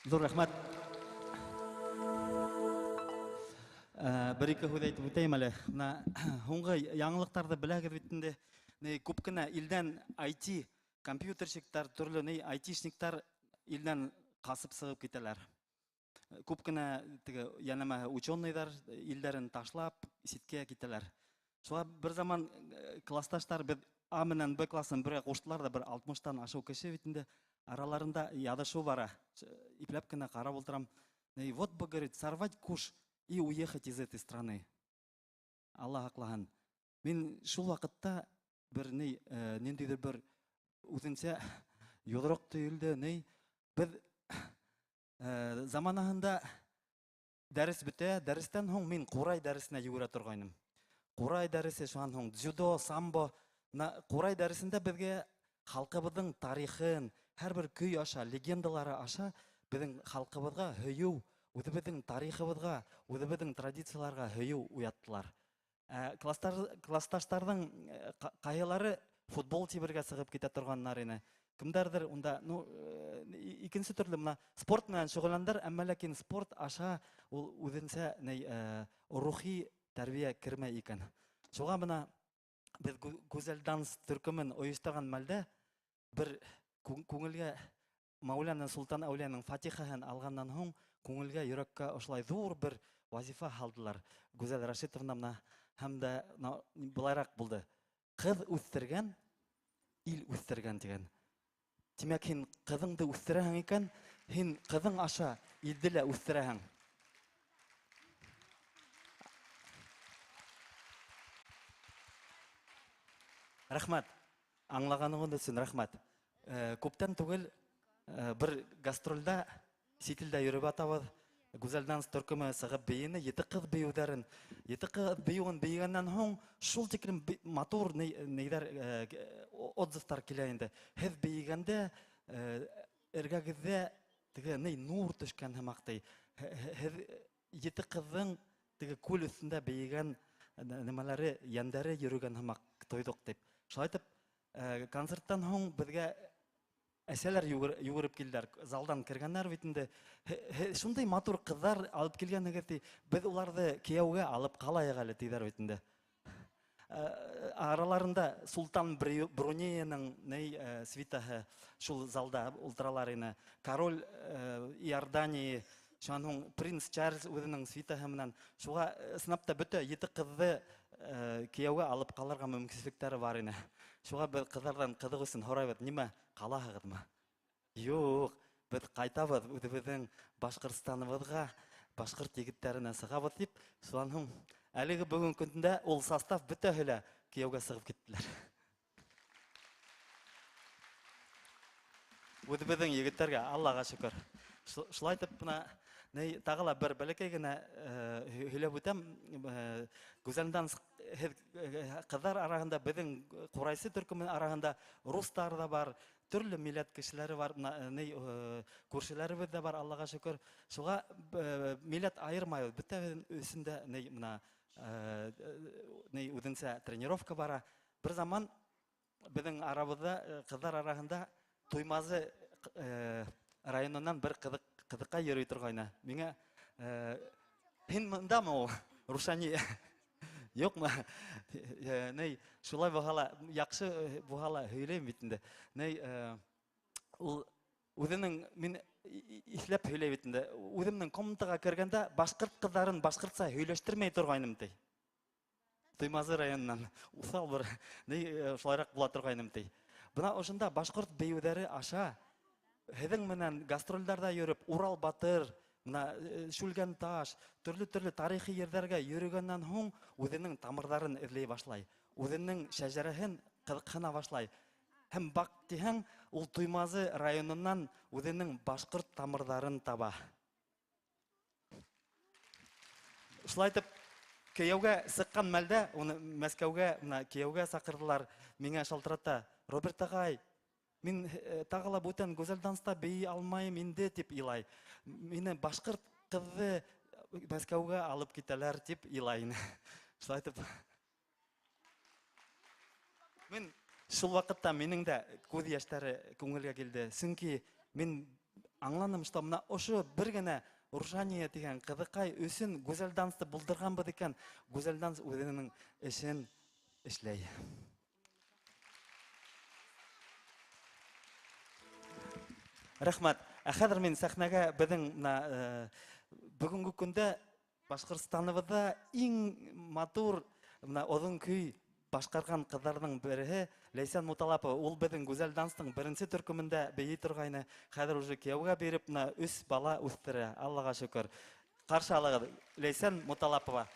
Ҙур рәхмәт. Бер ике һүҙ әйтеп үтәйем әле. Бына һуңғы яңылыҡтарҙы беләһегеҙ бит инде. Күп кенә илдән IT, компьютерщиктар, төрлө айтишниктар илдән ҡасып сығып китәләр. Күп кенә теге йәнәмәһе ученыйҙар илдәрен ташлап ситкә китәләр. Шуға бер заман классташтар беҙ А менән Б классын бергә ҡуштылар ҙа бер 60-тан ашыу кеше бит инде. Араларында яҙышыу бара. Ипләп кенә ҡарап ултырам. И вот бы, говорит, сорвать куш и уехать из этой страны. Аллаһ һаҡлаһын. Мин шул ваҡытта бер ниндәйҙер бер үҙенсә йоҙроҡ төйөлдө. Беҙ заманаһында дәрес бөтә, дәрестән һуң мин ҡурай дәресенә йүгерә торғайным. Ҡурай дәресе, шунан һуң дзюдо, самбо. Ҡурай дәресендә беҙгә халҡыбыҙҙың тарихын, һәр бер көй аша, легендалары аша беҙҙең халҡыбыҙға һөйөү, үҙебеҙҙең тарихыбыҙға, үҙебеҙҙең традицияларға һөйөү уяттылар. Классташтарҙың ҡайһылары футбол тибергә сығып китә торғандар ине. Кемдәрҙер унда, икенсе төрлө бына спорт менән шөғөлләнделәр, әммә ләкин спорт аша ул үҙенсә рухи тәрбиә кермәй икән. Шуға бына беҙ Гүзәл данс төркөмөн ойошторған мәлдә бер күңелгә Мәүләнә Солтан Әүлиәнең фатихаһын алғаннан һуң күңелгә, йөрәккә ошолай ҙур бер вазифа һалдылар. Гүзәл Рашитовна бына һәм дә былайыраҡ булды. Ҡыҙ үҫтергән, ил үҫтергән тигән. Тимәк, һин ҡыҙыңды үҫтерәһең икән, һин ҡыҙың аша илде лә үҫтерәһең. Рәхмәт. Аңлағанығыҙ өсөн рәхмәт. Күптән түгел бер гастролдә сит илдә йөрөп ятабыҙ. Гүзәл данс төркөмө сығып бейене, ете ҡыҙ бейеүҙәрен, ете ҡыҙ бейеүен бейегәндән һуң шул тиклем матур нейҙәр, отзывтар килә инде. Һеҙ бейегәндә, эргәгеҙҙә теге нур төшкән һымаҡ ти. Һеҙ ете ҡыҙҙың теге күл өҫтөндә бейегән нәмәләре, йәндәре йөрөгән һымаҡ тойҙоҡ тип. Шулай итеп, концерттан һуң беҙгә әсәләр йүгереп килделәр, залдан кергәндәр бит инде. Шундай матур ҡыҙҙар алып килгәнһегеҙ ти, беҙ уларҙы кейәүгә алып ҡалайыҡ әле тиҙәр бит инде. Араларында Султан Брунейның свитаһы шул залда ултыралар ине. Король Иордании, шунан һуң принц Чарльз үҙенең свитаһы менән. Шуға ысынлап та бөтә ете ҡыҙҙы кейәүгә алып ҡалырға мөмкинселектәре бар ине. Шуға беҙ ҡыҙҙарҙан ҡыҙыҡ өсөн һорайбыҙ, нимә, ҡалаһығыҙмы? Юҡ, беҙ ҡайтабыҙ үҙебеҙҙең Башҡортостаныбыҙға, башҡорт егеттәренә сығабыҙ тип. Шунан һуң әлеге бөгөн көндә ул состав бөтәһе лә кейәүгә сығып киттеләр. Үҙебеҙҙең егеттәргә Аллаға шөкөр. Шулай итеп бына тағы ла бер бәләкәй генә һөйләп үтәм. Гүзәл Данс һеҙ ҡыҙҙар араһында, беҙҙең ҡурайсы төркөмө араһында рустар ҙа бар, төрлө милләт кешеләре бар, күршеләребеҙ ҙә бар, Аллаға шөкөр. Шуға милләт айырмайбыҙ, бөтәбеҙ өсөн дә бына үҙенсә тренировка бара. Бер заман беҙҙең арабыҙҙа, ҡыҙҙар араһында Туймазы районынан бер ҡыҙыҡай йөрөй торғайны. Миңә, һин мындамы ул, Рушани? Юҡмы? Шулай булһа ла, яҡшы булһа ла һөйләйем бит инде. Ул үҙенең, мин иҫләп һөйләй бит инде. Үҙемдең комнатаға кергәндә башҡорт ҡыҙҙарын башҡортса һөйләштермәй торғайным ти. Туймазы районынан уҫал бер, шулайыраҡ була торғайным ти. Бына ошонда башҡорт бейеүҙәре аша һеҙҙең менән гастролдәрҙә йөрөп, Урал Батыр, бына Шүлгәнташ, төрлө-төрлө тарихи ерҙәргә йөрөгәндән һуң үҙенең тамырҙарын эҙләй башлай, үҙенең шәжәрәһен ҡыҙыҡһына башлай. Һәм баҡ тиһәң, ул Туймазы районынан үҙенең башҡорт тамырҙарын таба. Шулай итеп, кейәүгә сыҡҡан мәлдә, уны Мәскәүгә, бына кейәүгә саҡырҙылар, миңә шалтырата: Роберт ағай, мин тағы ла бүтән Гүзәл Данста бейей алмайым инде, тип илай. Мине башҡорт ҡыҙҙы Мәскәүгә алып китәләр, тип илай ине. Шулай итеп, мин шул ваҡытта минең дә күҙ йәштәре күңелгә килде. Сөнки мин аңланым, что бына ошо бер генә Рушания тигән ҡыҙыҡай өсөн Гүзәл Дансты булдырғанбыҙ икән, Гүзәл Данс үҙенең эшен эшләй. Рәхмәт. Ә хәҙер мин сәхнәгә беҙҙең бына бөгөнгө көндә Башҡортостаныбыҙҙа иң матур бына оҙон көй башҡарған ҡыҙҙарҙың береһе Ләйсән Муталапова. Ул беҙҙең Гүзәл Данстың беренсе төркөмөндә бейей торғайны. Хәҙер уже кейәүгә биреп, бына 3 бала үҫтерә. Аллаға шөкөр. Ҡаршы алығыҙ, Ләйсән Муталапова.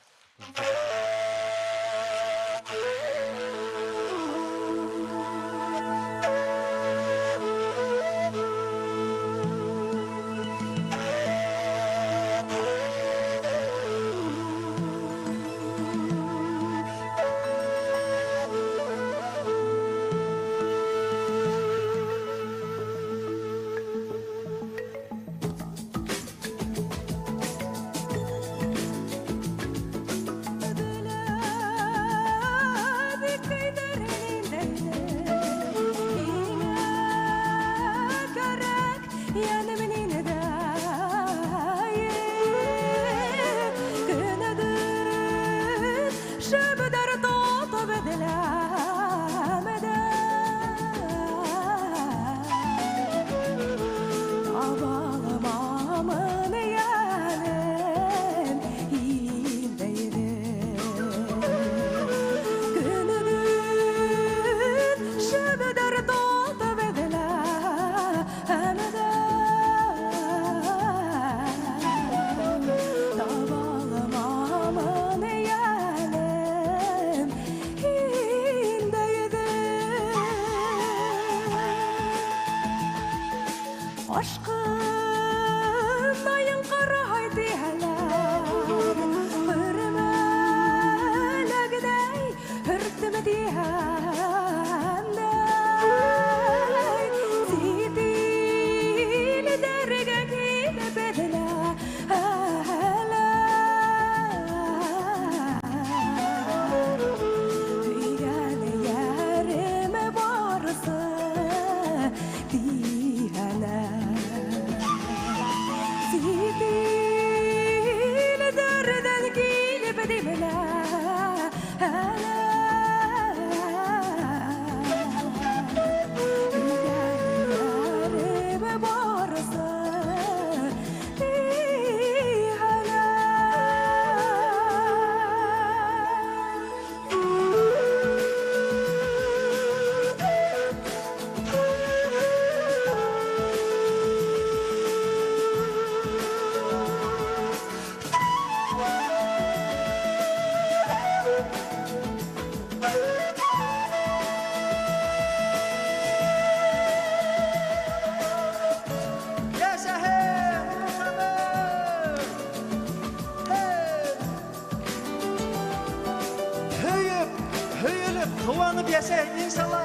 Ҡыуанып йәшәйек, иншалла.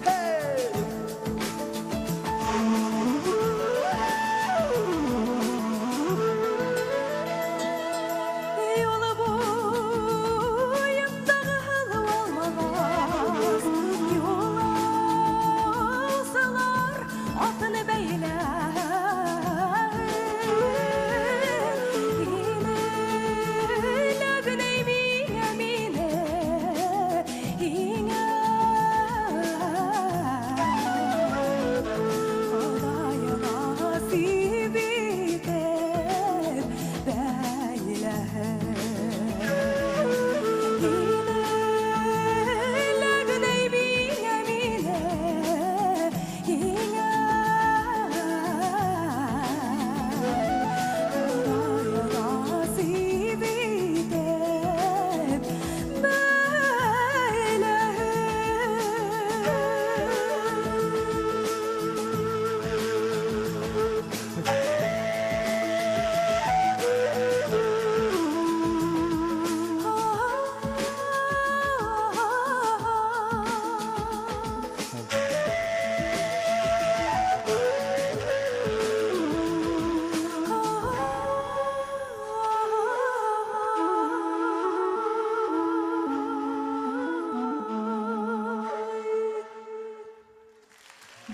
Hey! Юлы буйымдағы һылыу алмалар, юлаусылар атын бәйләһен. Һине генә миңә, мине һиңә. Хоҙай насип итеп бәйләһен. Һине генә миңә, мине һиңә. Хоҙай насип итеп бәйләһен.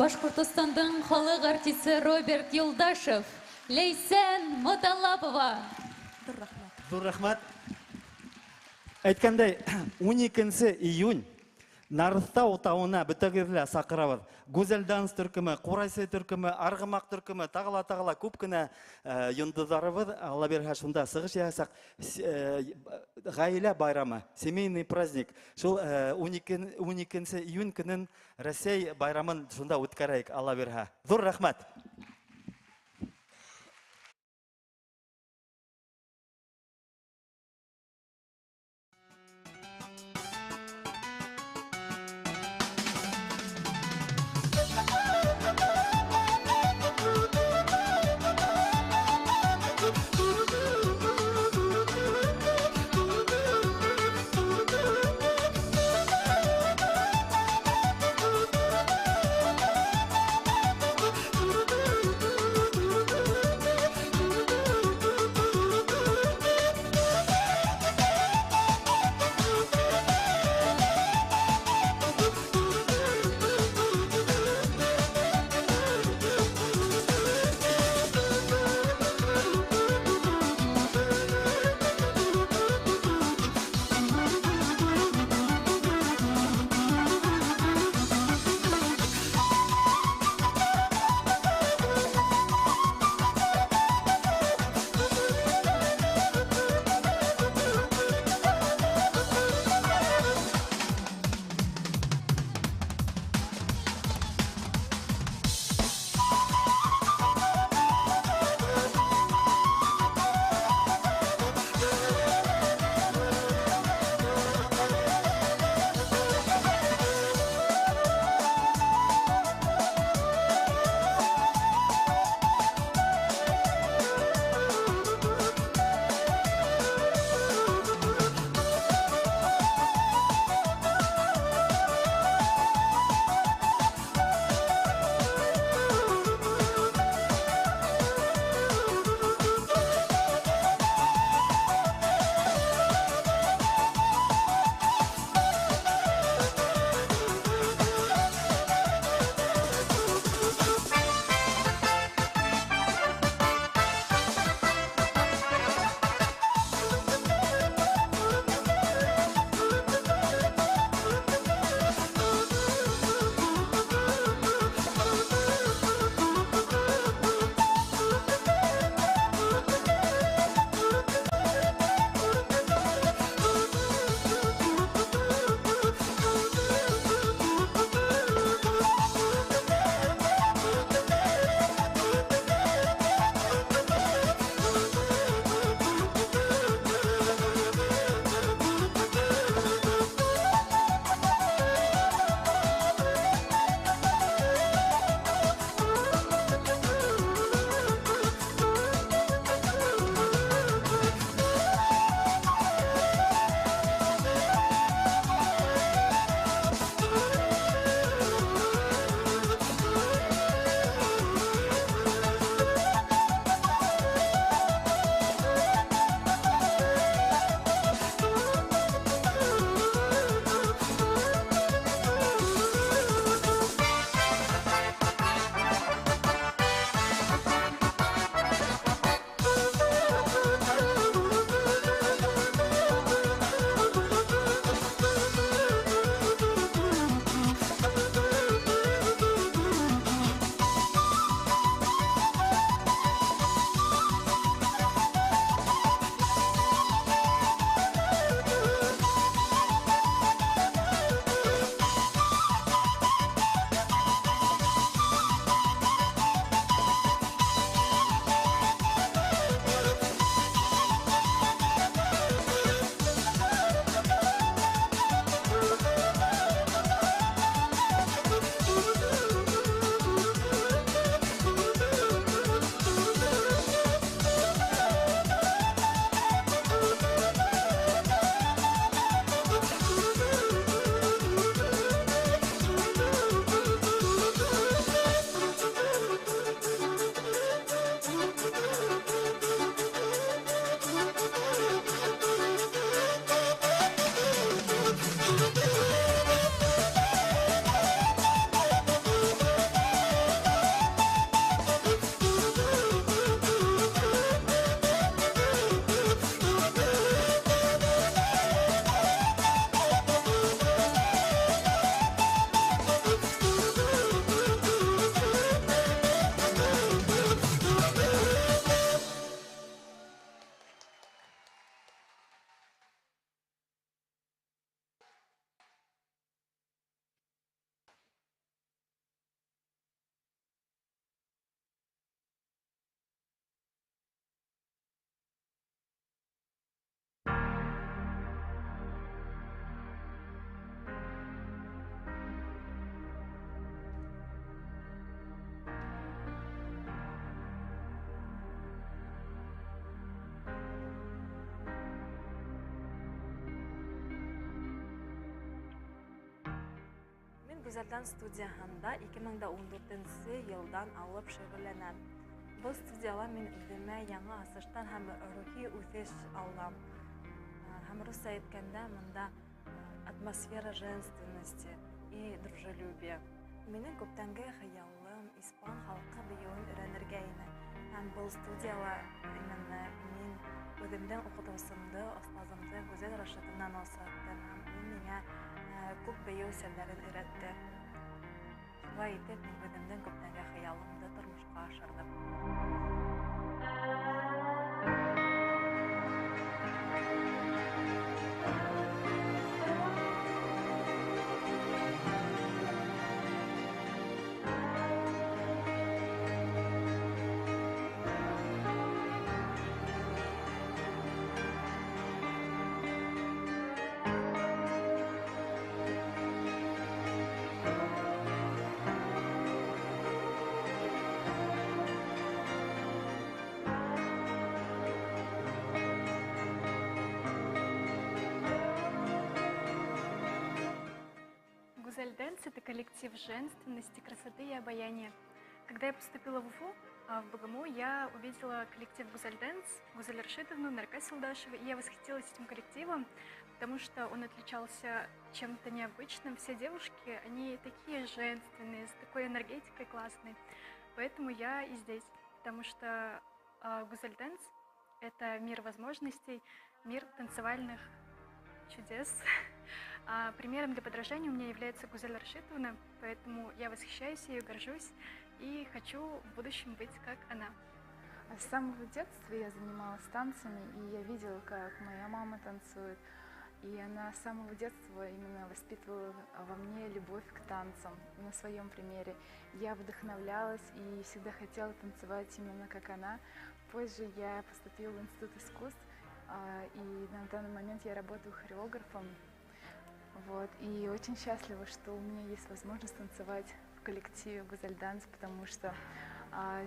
Башҡортостандың халыҡ артисы Роберт Юлдашев, Ләйсән Моталапова. Ҙур рәхмәт. Әйткәндәй, 12 июнь Нарыҫтау тауына бөтәгеҙҙе лә саҡырабыҙ. Гүзәл данс төркөмө, Ҡурайсы төркөмө, Арғымаҡ төркөмө, тағы ла тағы ла күп кенә йондоҙҙарыбыҙ, Алла бирһә, шунда сығыш яһасаҡ. Ғаилә байрамы, семейный праздник. Шул 12 июнь көнөн Рәсәй байрамын шунда үткәрәйек, Алла бирһә. Ҙур рәхмәт. Thank you. Гүзәл Данс студияһында 2014 йылдан алып шөғөлләнәм. Был студияла мин үҙемә яңы асыштар һәм рухи үҫеш алам. Һәм русса әйткәндә, мында атмосфера женственности и дружелюбия. Минең күптәнге хыялым испан халҡы бейеүен өйрәнергә ине. Һәм был студияла именно мин үҙемдең уҡытыусымды, остазымды Гүзәл Рашитовнаны осраттым. Һәм ул миңә күп бейеү серҙәрен өйрәтте. Шулай итеп, мин үҙемдең күптәнге хыялымды тормошҡа ашырҙым. Гузель Дэнс — это коллектив женственности, красоты и обаяния. Когда я поступила в Уфу, в БГМУ, я увидела коллектив Гузель Дэнс, Гузель Рашитовну, Нарка Силдашева, и я восхитилась этим коллективом, потому что он отличался чем-то необычным. Все девушки, они такие женственные, с такой энергетикой классной. Поэтому я и здесь, потому что Гузель Дэнс — это мир возможностей, мир танцевальных чудес. Примером для подражания у меня является Гузель Рашитовна, поэтому я восхищаюсь ею, горжусь и хочу в будущем быть как она. С самого детства я занималась танцами, и я видела, как моя мама танцует. И она с самого детства именно воспитывала во мне любовь к танцам на своем примере. Я вдохновлялась и всегда хотела танцевать именно как она. Позже я поступила в Институт искусств, и на данный момент я работаю хореографом. И очень счастлива, что у меня есть возможность танцевать в коллективе Гузель Данс, потому что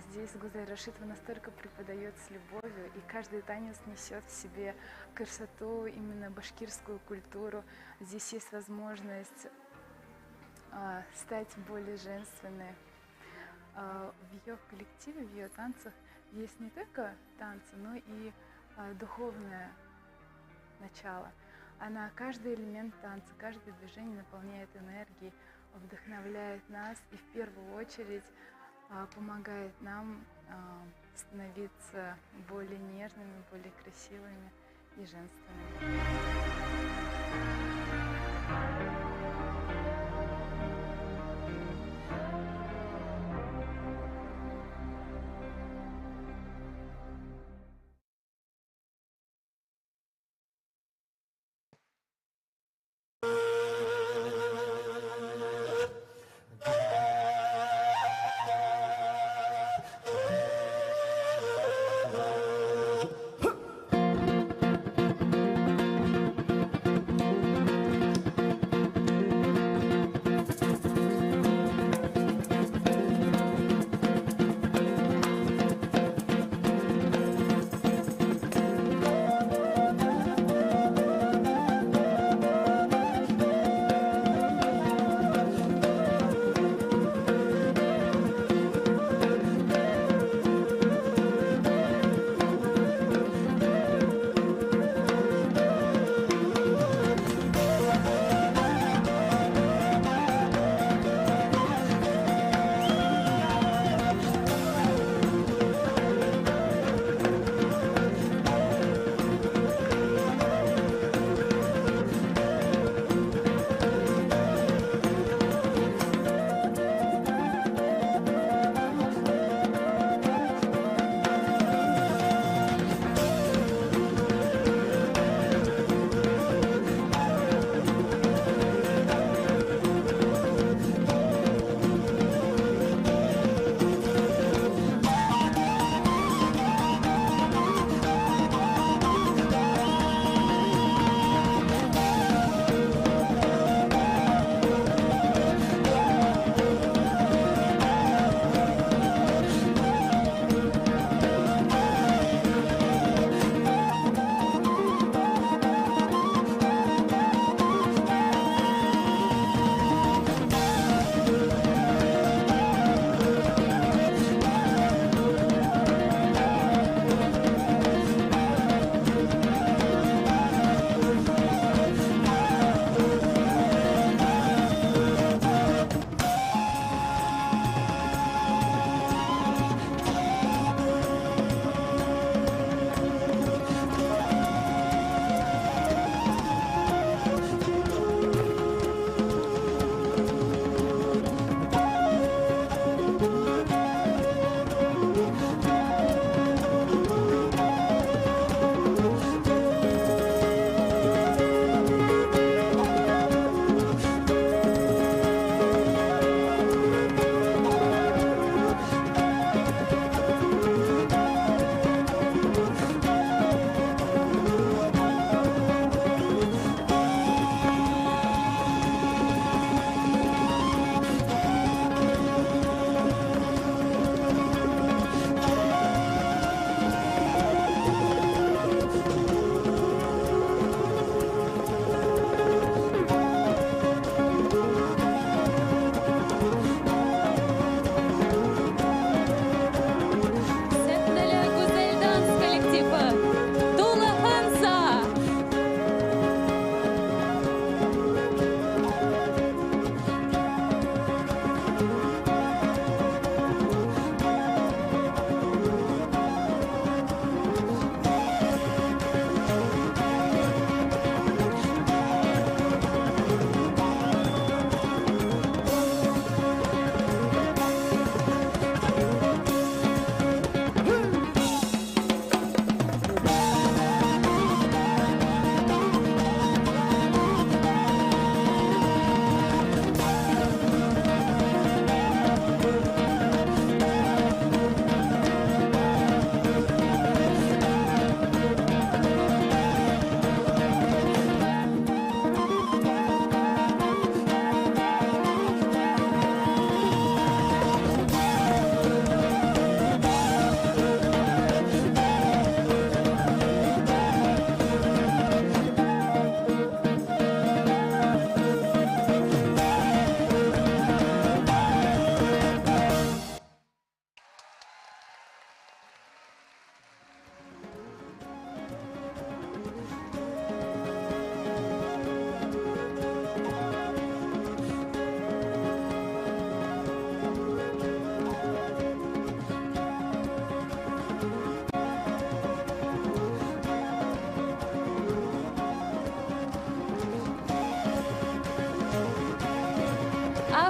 здесь Гузель Рашитова настолько преподает с любовью, и каждый танец несет в себе красоту, именно башкирскую культуру. Здесь есть возможность стать более женственной. В ее коллективе, в ее танцах есть не только танцы, но и духовное начало. Она каждый элемент танца, каждое движение наполняет энергией, вдохновляет нас и в первую очередь помогает нам становиться более нежными, более красивыми и женственными.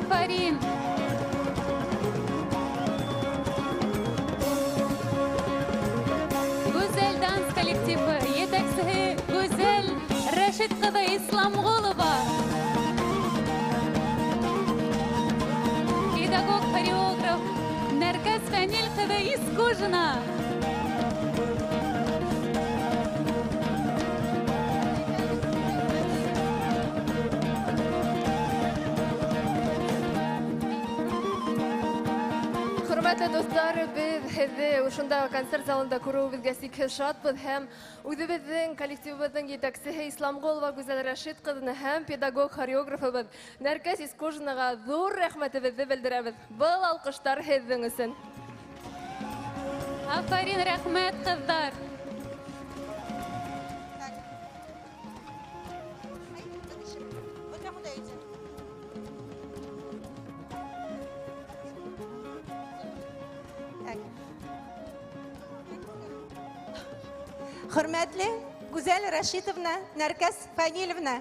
Афарин! Гүзәл данс коллективы, етәксеһе Гүзәл Рәшит ҡыҙы Исламғолова. Педагог-хореограф Нәркәс Фәнил ҡыҙы Искужина. Хөрмәтле дуҫтар, беҙ һеҙҙе ошонда концерт залында күреүебеҙгә сикһеҙ шатбыҙ һәм үҙебеҙҙең коллективыбыҙҙың етәксеһе Исламғолова Гүзәл Рәшит ҡыҙына һәм педагог-хореографыбыҙ Нәркәс Искужинаға ҙур рәхмәтебеҙҙе белдерәбеҙ. Был алҡыштар һеҙҙең өсөн. Афарин, рәхмәт, ҡыҙҙар. Хөрмәтле Гүзәл Рәшитовна, Нәркәс Фәнилевна.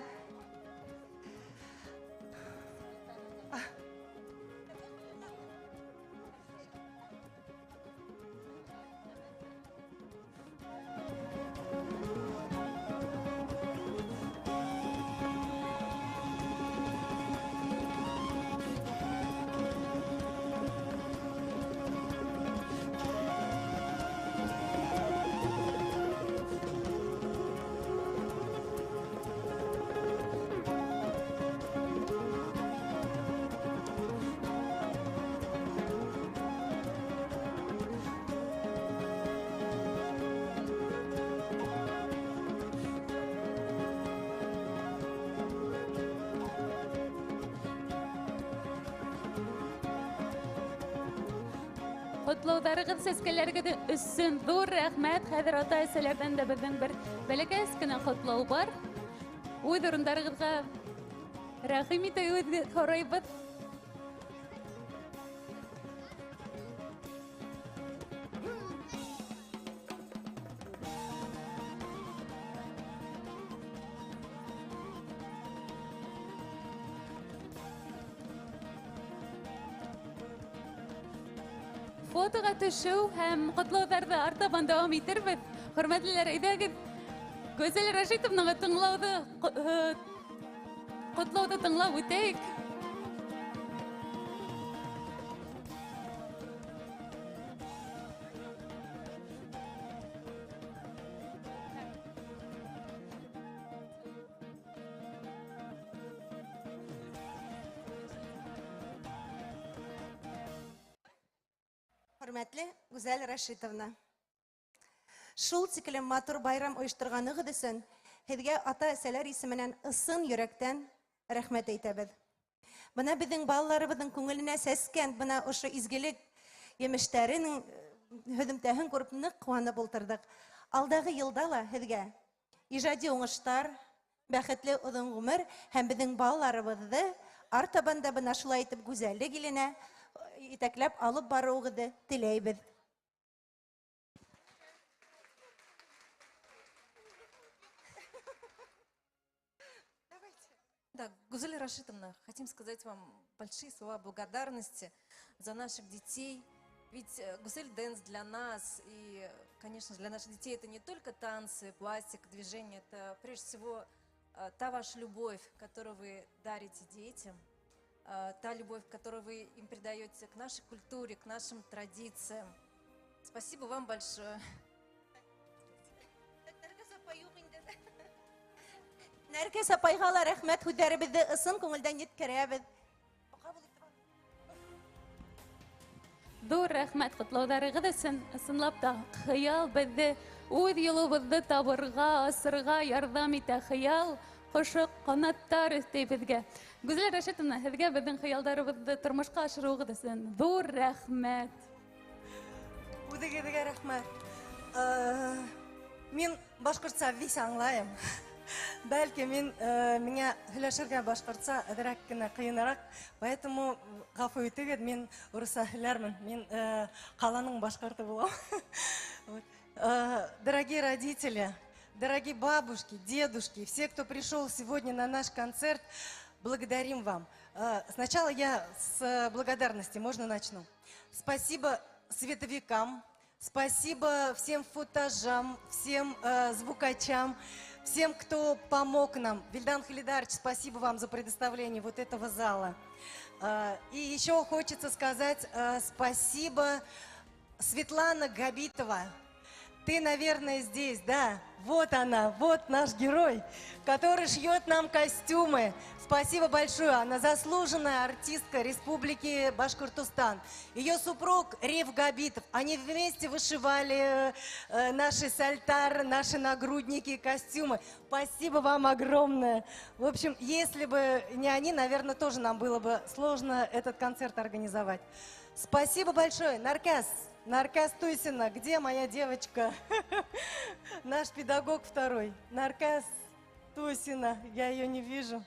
Ҡотлауҙарығыҙ, сәскәләрегеҙ өсөн ҙур рәхмәт. Хәҙер ата-әсәләрҙән дә беҙҙең бер бәләкәс кенә ҡотлау бар. Үҙ урындарығыҙға рәхим итеүегеҙҙе һорайбыҙ. Фотоға төшөү һәм ҡотлауҙарҙы артабан дауам итербеҙ. Хөрмәтлеләр, әйҙәгеҙ, Гүзәл Рәшитовнаға ҡотлауҙы тыңлап үтәйек. Хөрмәтле Гүзәл Рәшитовна, шул тиклем матур байрам ойошторғанығыҙ өсөн һеҙгә ата-әсәләр исеменән ысын йөрәктән рәхмәт әйтәбеҙ. Бына беҙҙең балаларыбыҙҙың күңеленә сәскән бына ошо изгелек емештәренең һөҙөмтәһен күреп ныҡ ҡыуанып ултырҙыҡ. Алдағы йылда ла һеҙгә ижади уңыштар, бәхетле оҙон ғүмер һәм беҙҙең балаларыбыҙҙы артабан да бына шулай итеп гүзәллек иленә итәкләп алып барыуығыҙҙы теләйбеҙ. Да, Гузель Рашитовна, хотим сказать вам большие слова благодарности за наших детей. Ведь Гузель Дэнс для нас и, конечно же, для наших детей это не только танцы, пластик, движение, это прежде всего та ваша любовь, которую вы дарите детям, та любовь, которую вы им передаете к нашей культуре, к нашим традициям. Спасибо вам большое. Нәркәс апайға ла рәхмәт, һүҙҙәребеҙҙе ысын күңелдән еткерәбеҙ. Ҙур рәхмәт ҡотлауҙарығыҙ өсөн. Ысынлап та хыял беҙҙе үҙ юлыбыҙҙы табырға, асырға ярҙам итә. Хыял ҡошо ҡанаттар өҫтәй беҙгә. Гүзәл Рәшитовна, һеҙгә беҙҙең хыялдарыбыҙҙы тормошҡа ашырыуығыҙ өсөн ҙур рәхмәт. Үҙегеҙгә рәхмәт. Мин башҡортса вис аңлайым. Бәлки мин миңә һөйләшергә башҡортса әҙерәк кенә ҡыйыныраҡ, поэтому ғәфү итегеҙ, мин урыҫса һөйләрмен. Мин ҡаланың башҡорто булам. Дорогие родители, дорогие бабушки, дедушки, все, кто пришел сегодня на наш концерт, Благодарим вам. Сначала я с благодарности, можно начну? Спасибо световикам, спасибо всем футажам, всем звукачам, всем, кто помог нам. Вильдан Халидарович, спасибо вам за предоставление вот этого зала. И еще хочется сказать спасибо Светлана Габитова. Ты, наверное, здесь, да? Вот она, вот наш герой, который шьет нам костюмы. Спасибо большое. Она заслуженная артистка Республики Башкортостан. Ее супруг Рев Габитов. Они вместе вышивали наши сальтар, наши нагрудники, костюмы. Спасибо вам огромное. В общем, если бы не они, наверное, тоже нам было бы сложно этот концерт организовать. Спасибо большое. Нарказ. Нарказ Туйсина, где моя девочка? Наш педагог второй. Нарказ Туйсина, я ее не вижу.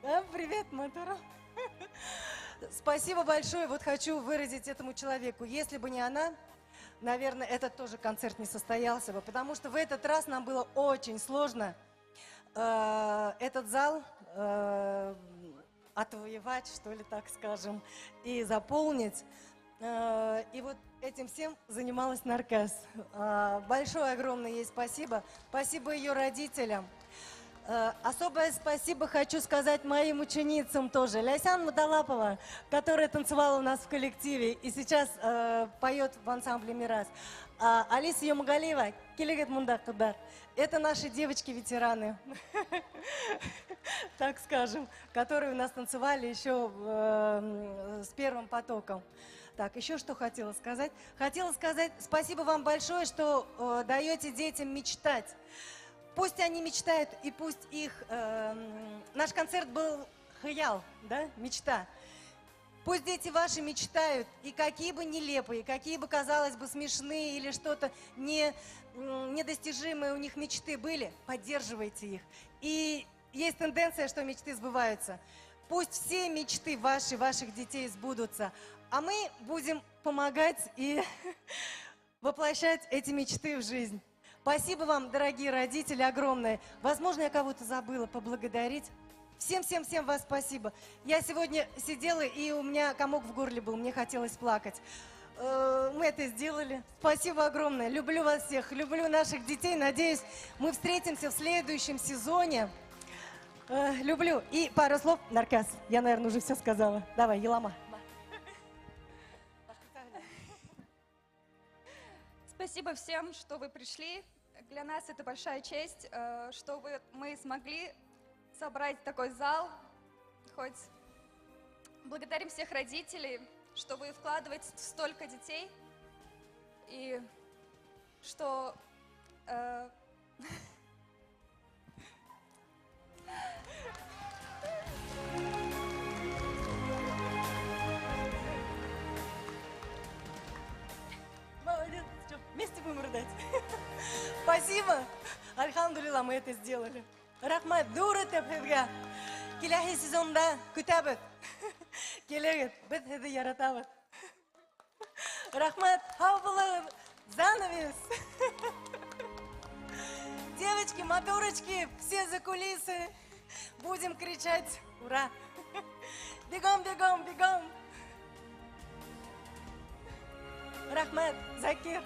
Да, привет, Матура. Спасибо большое. Вот хочу выразить этому человеку. Если бы не она, наверное, этот тоже концерт не состоялся бы, потому что в этот раз нам было очень сложно этот зал отвоевать, что ли, так скажем, и заполнить. И вот этим всем занималась Нарказ. Большое, огромное ей спасибо. Спасибо ее родителям. Особое спасибо хочу сказать моим ученицам тоже. Ляйсан Мудалапова, которая танцевала у нас в коллективе и сейчас поет в ансамбле «Мирас». Алиса Юмагалиева, Келегет Мундакыдар. Это наши девочки-ветераны, так скажем, которые у нас танцевали еще с первым потоком. Так, еще что хотела сказать? Хотела сказать спасибо вам большое, что даете детям мечтать. Пусть они мечтают, и пусть их... наш концерт был хаял, да, мечта. Пусть дети ваши мечтают, и какие бы нелепые, какие бы, казалось бы, смешные или что-то недостижимые у них мечты были, поддерживайте их. И есть тенденция, что мечты сбываются. Пусть все мечты ваши, ваших детей сбудутся, а мы будем помогать и воплощать эти мечты в жизнь. Спасибо вам, дорогие родители, огромное. Возможно, я кого-то забыла поблагодарить. Всем-всем-всем вас спасибо. Я сегодня сидела, и у меня комок в горле был, мне хотелось плакать. Мы это сделали. Спасибо огромное. Люблю вас всех, люблю наших детей. Надеюсь, мы встретимся в следующем сезоне. Люблю. И пару слов, Нарказ. Я, наверное, уже все сказала. Давай, Елама. Спасибо всем, что вы пришли. Для нас это большая честь, что мы смогли собрать такой зал. Хоть благодарим всех родителей, что вы вкладываете столько детей и что... Молодец, что, вместе будем рыдать? Спасибо! Альхамдулилла, мы это сделали. Рахмат, дур итеп һеҙгә. Киләһе сезонда көтәбеҙ. Килегеҙ, беҙ һеҙҙе яратабыҙ. Рахмат, һау булығыҙ. Занавес. Девочки, моторочки, все за кулисы. Будем кричать ура. Бегом, бегом, бегом. Рахмат, Закир.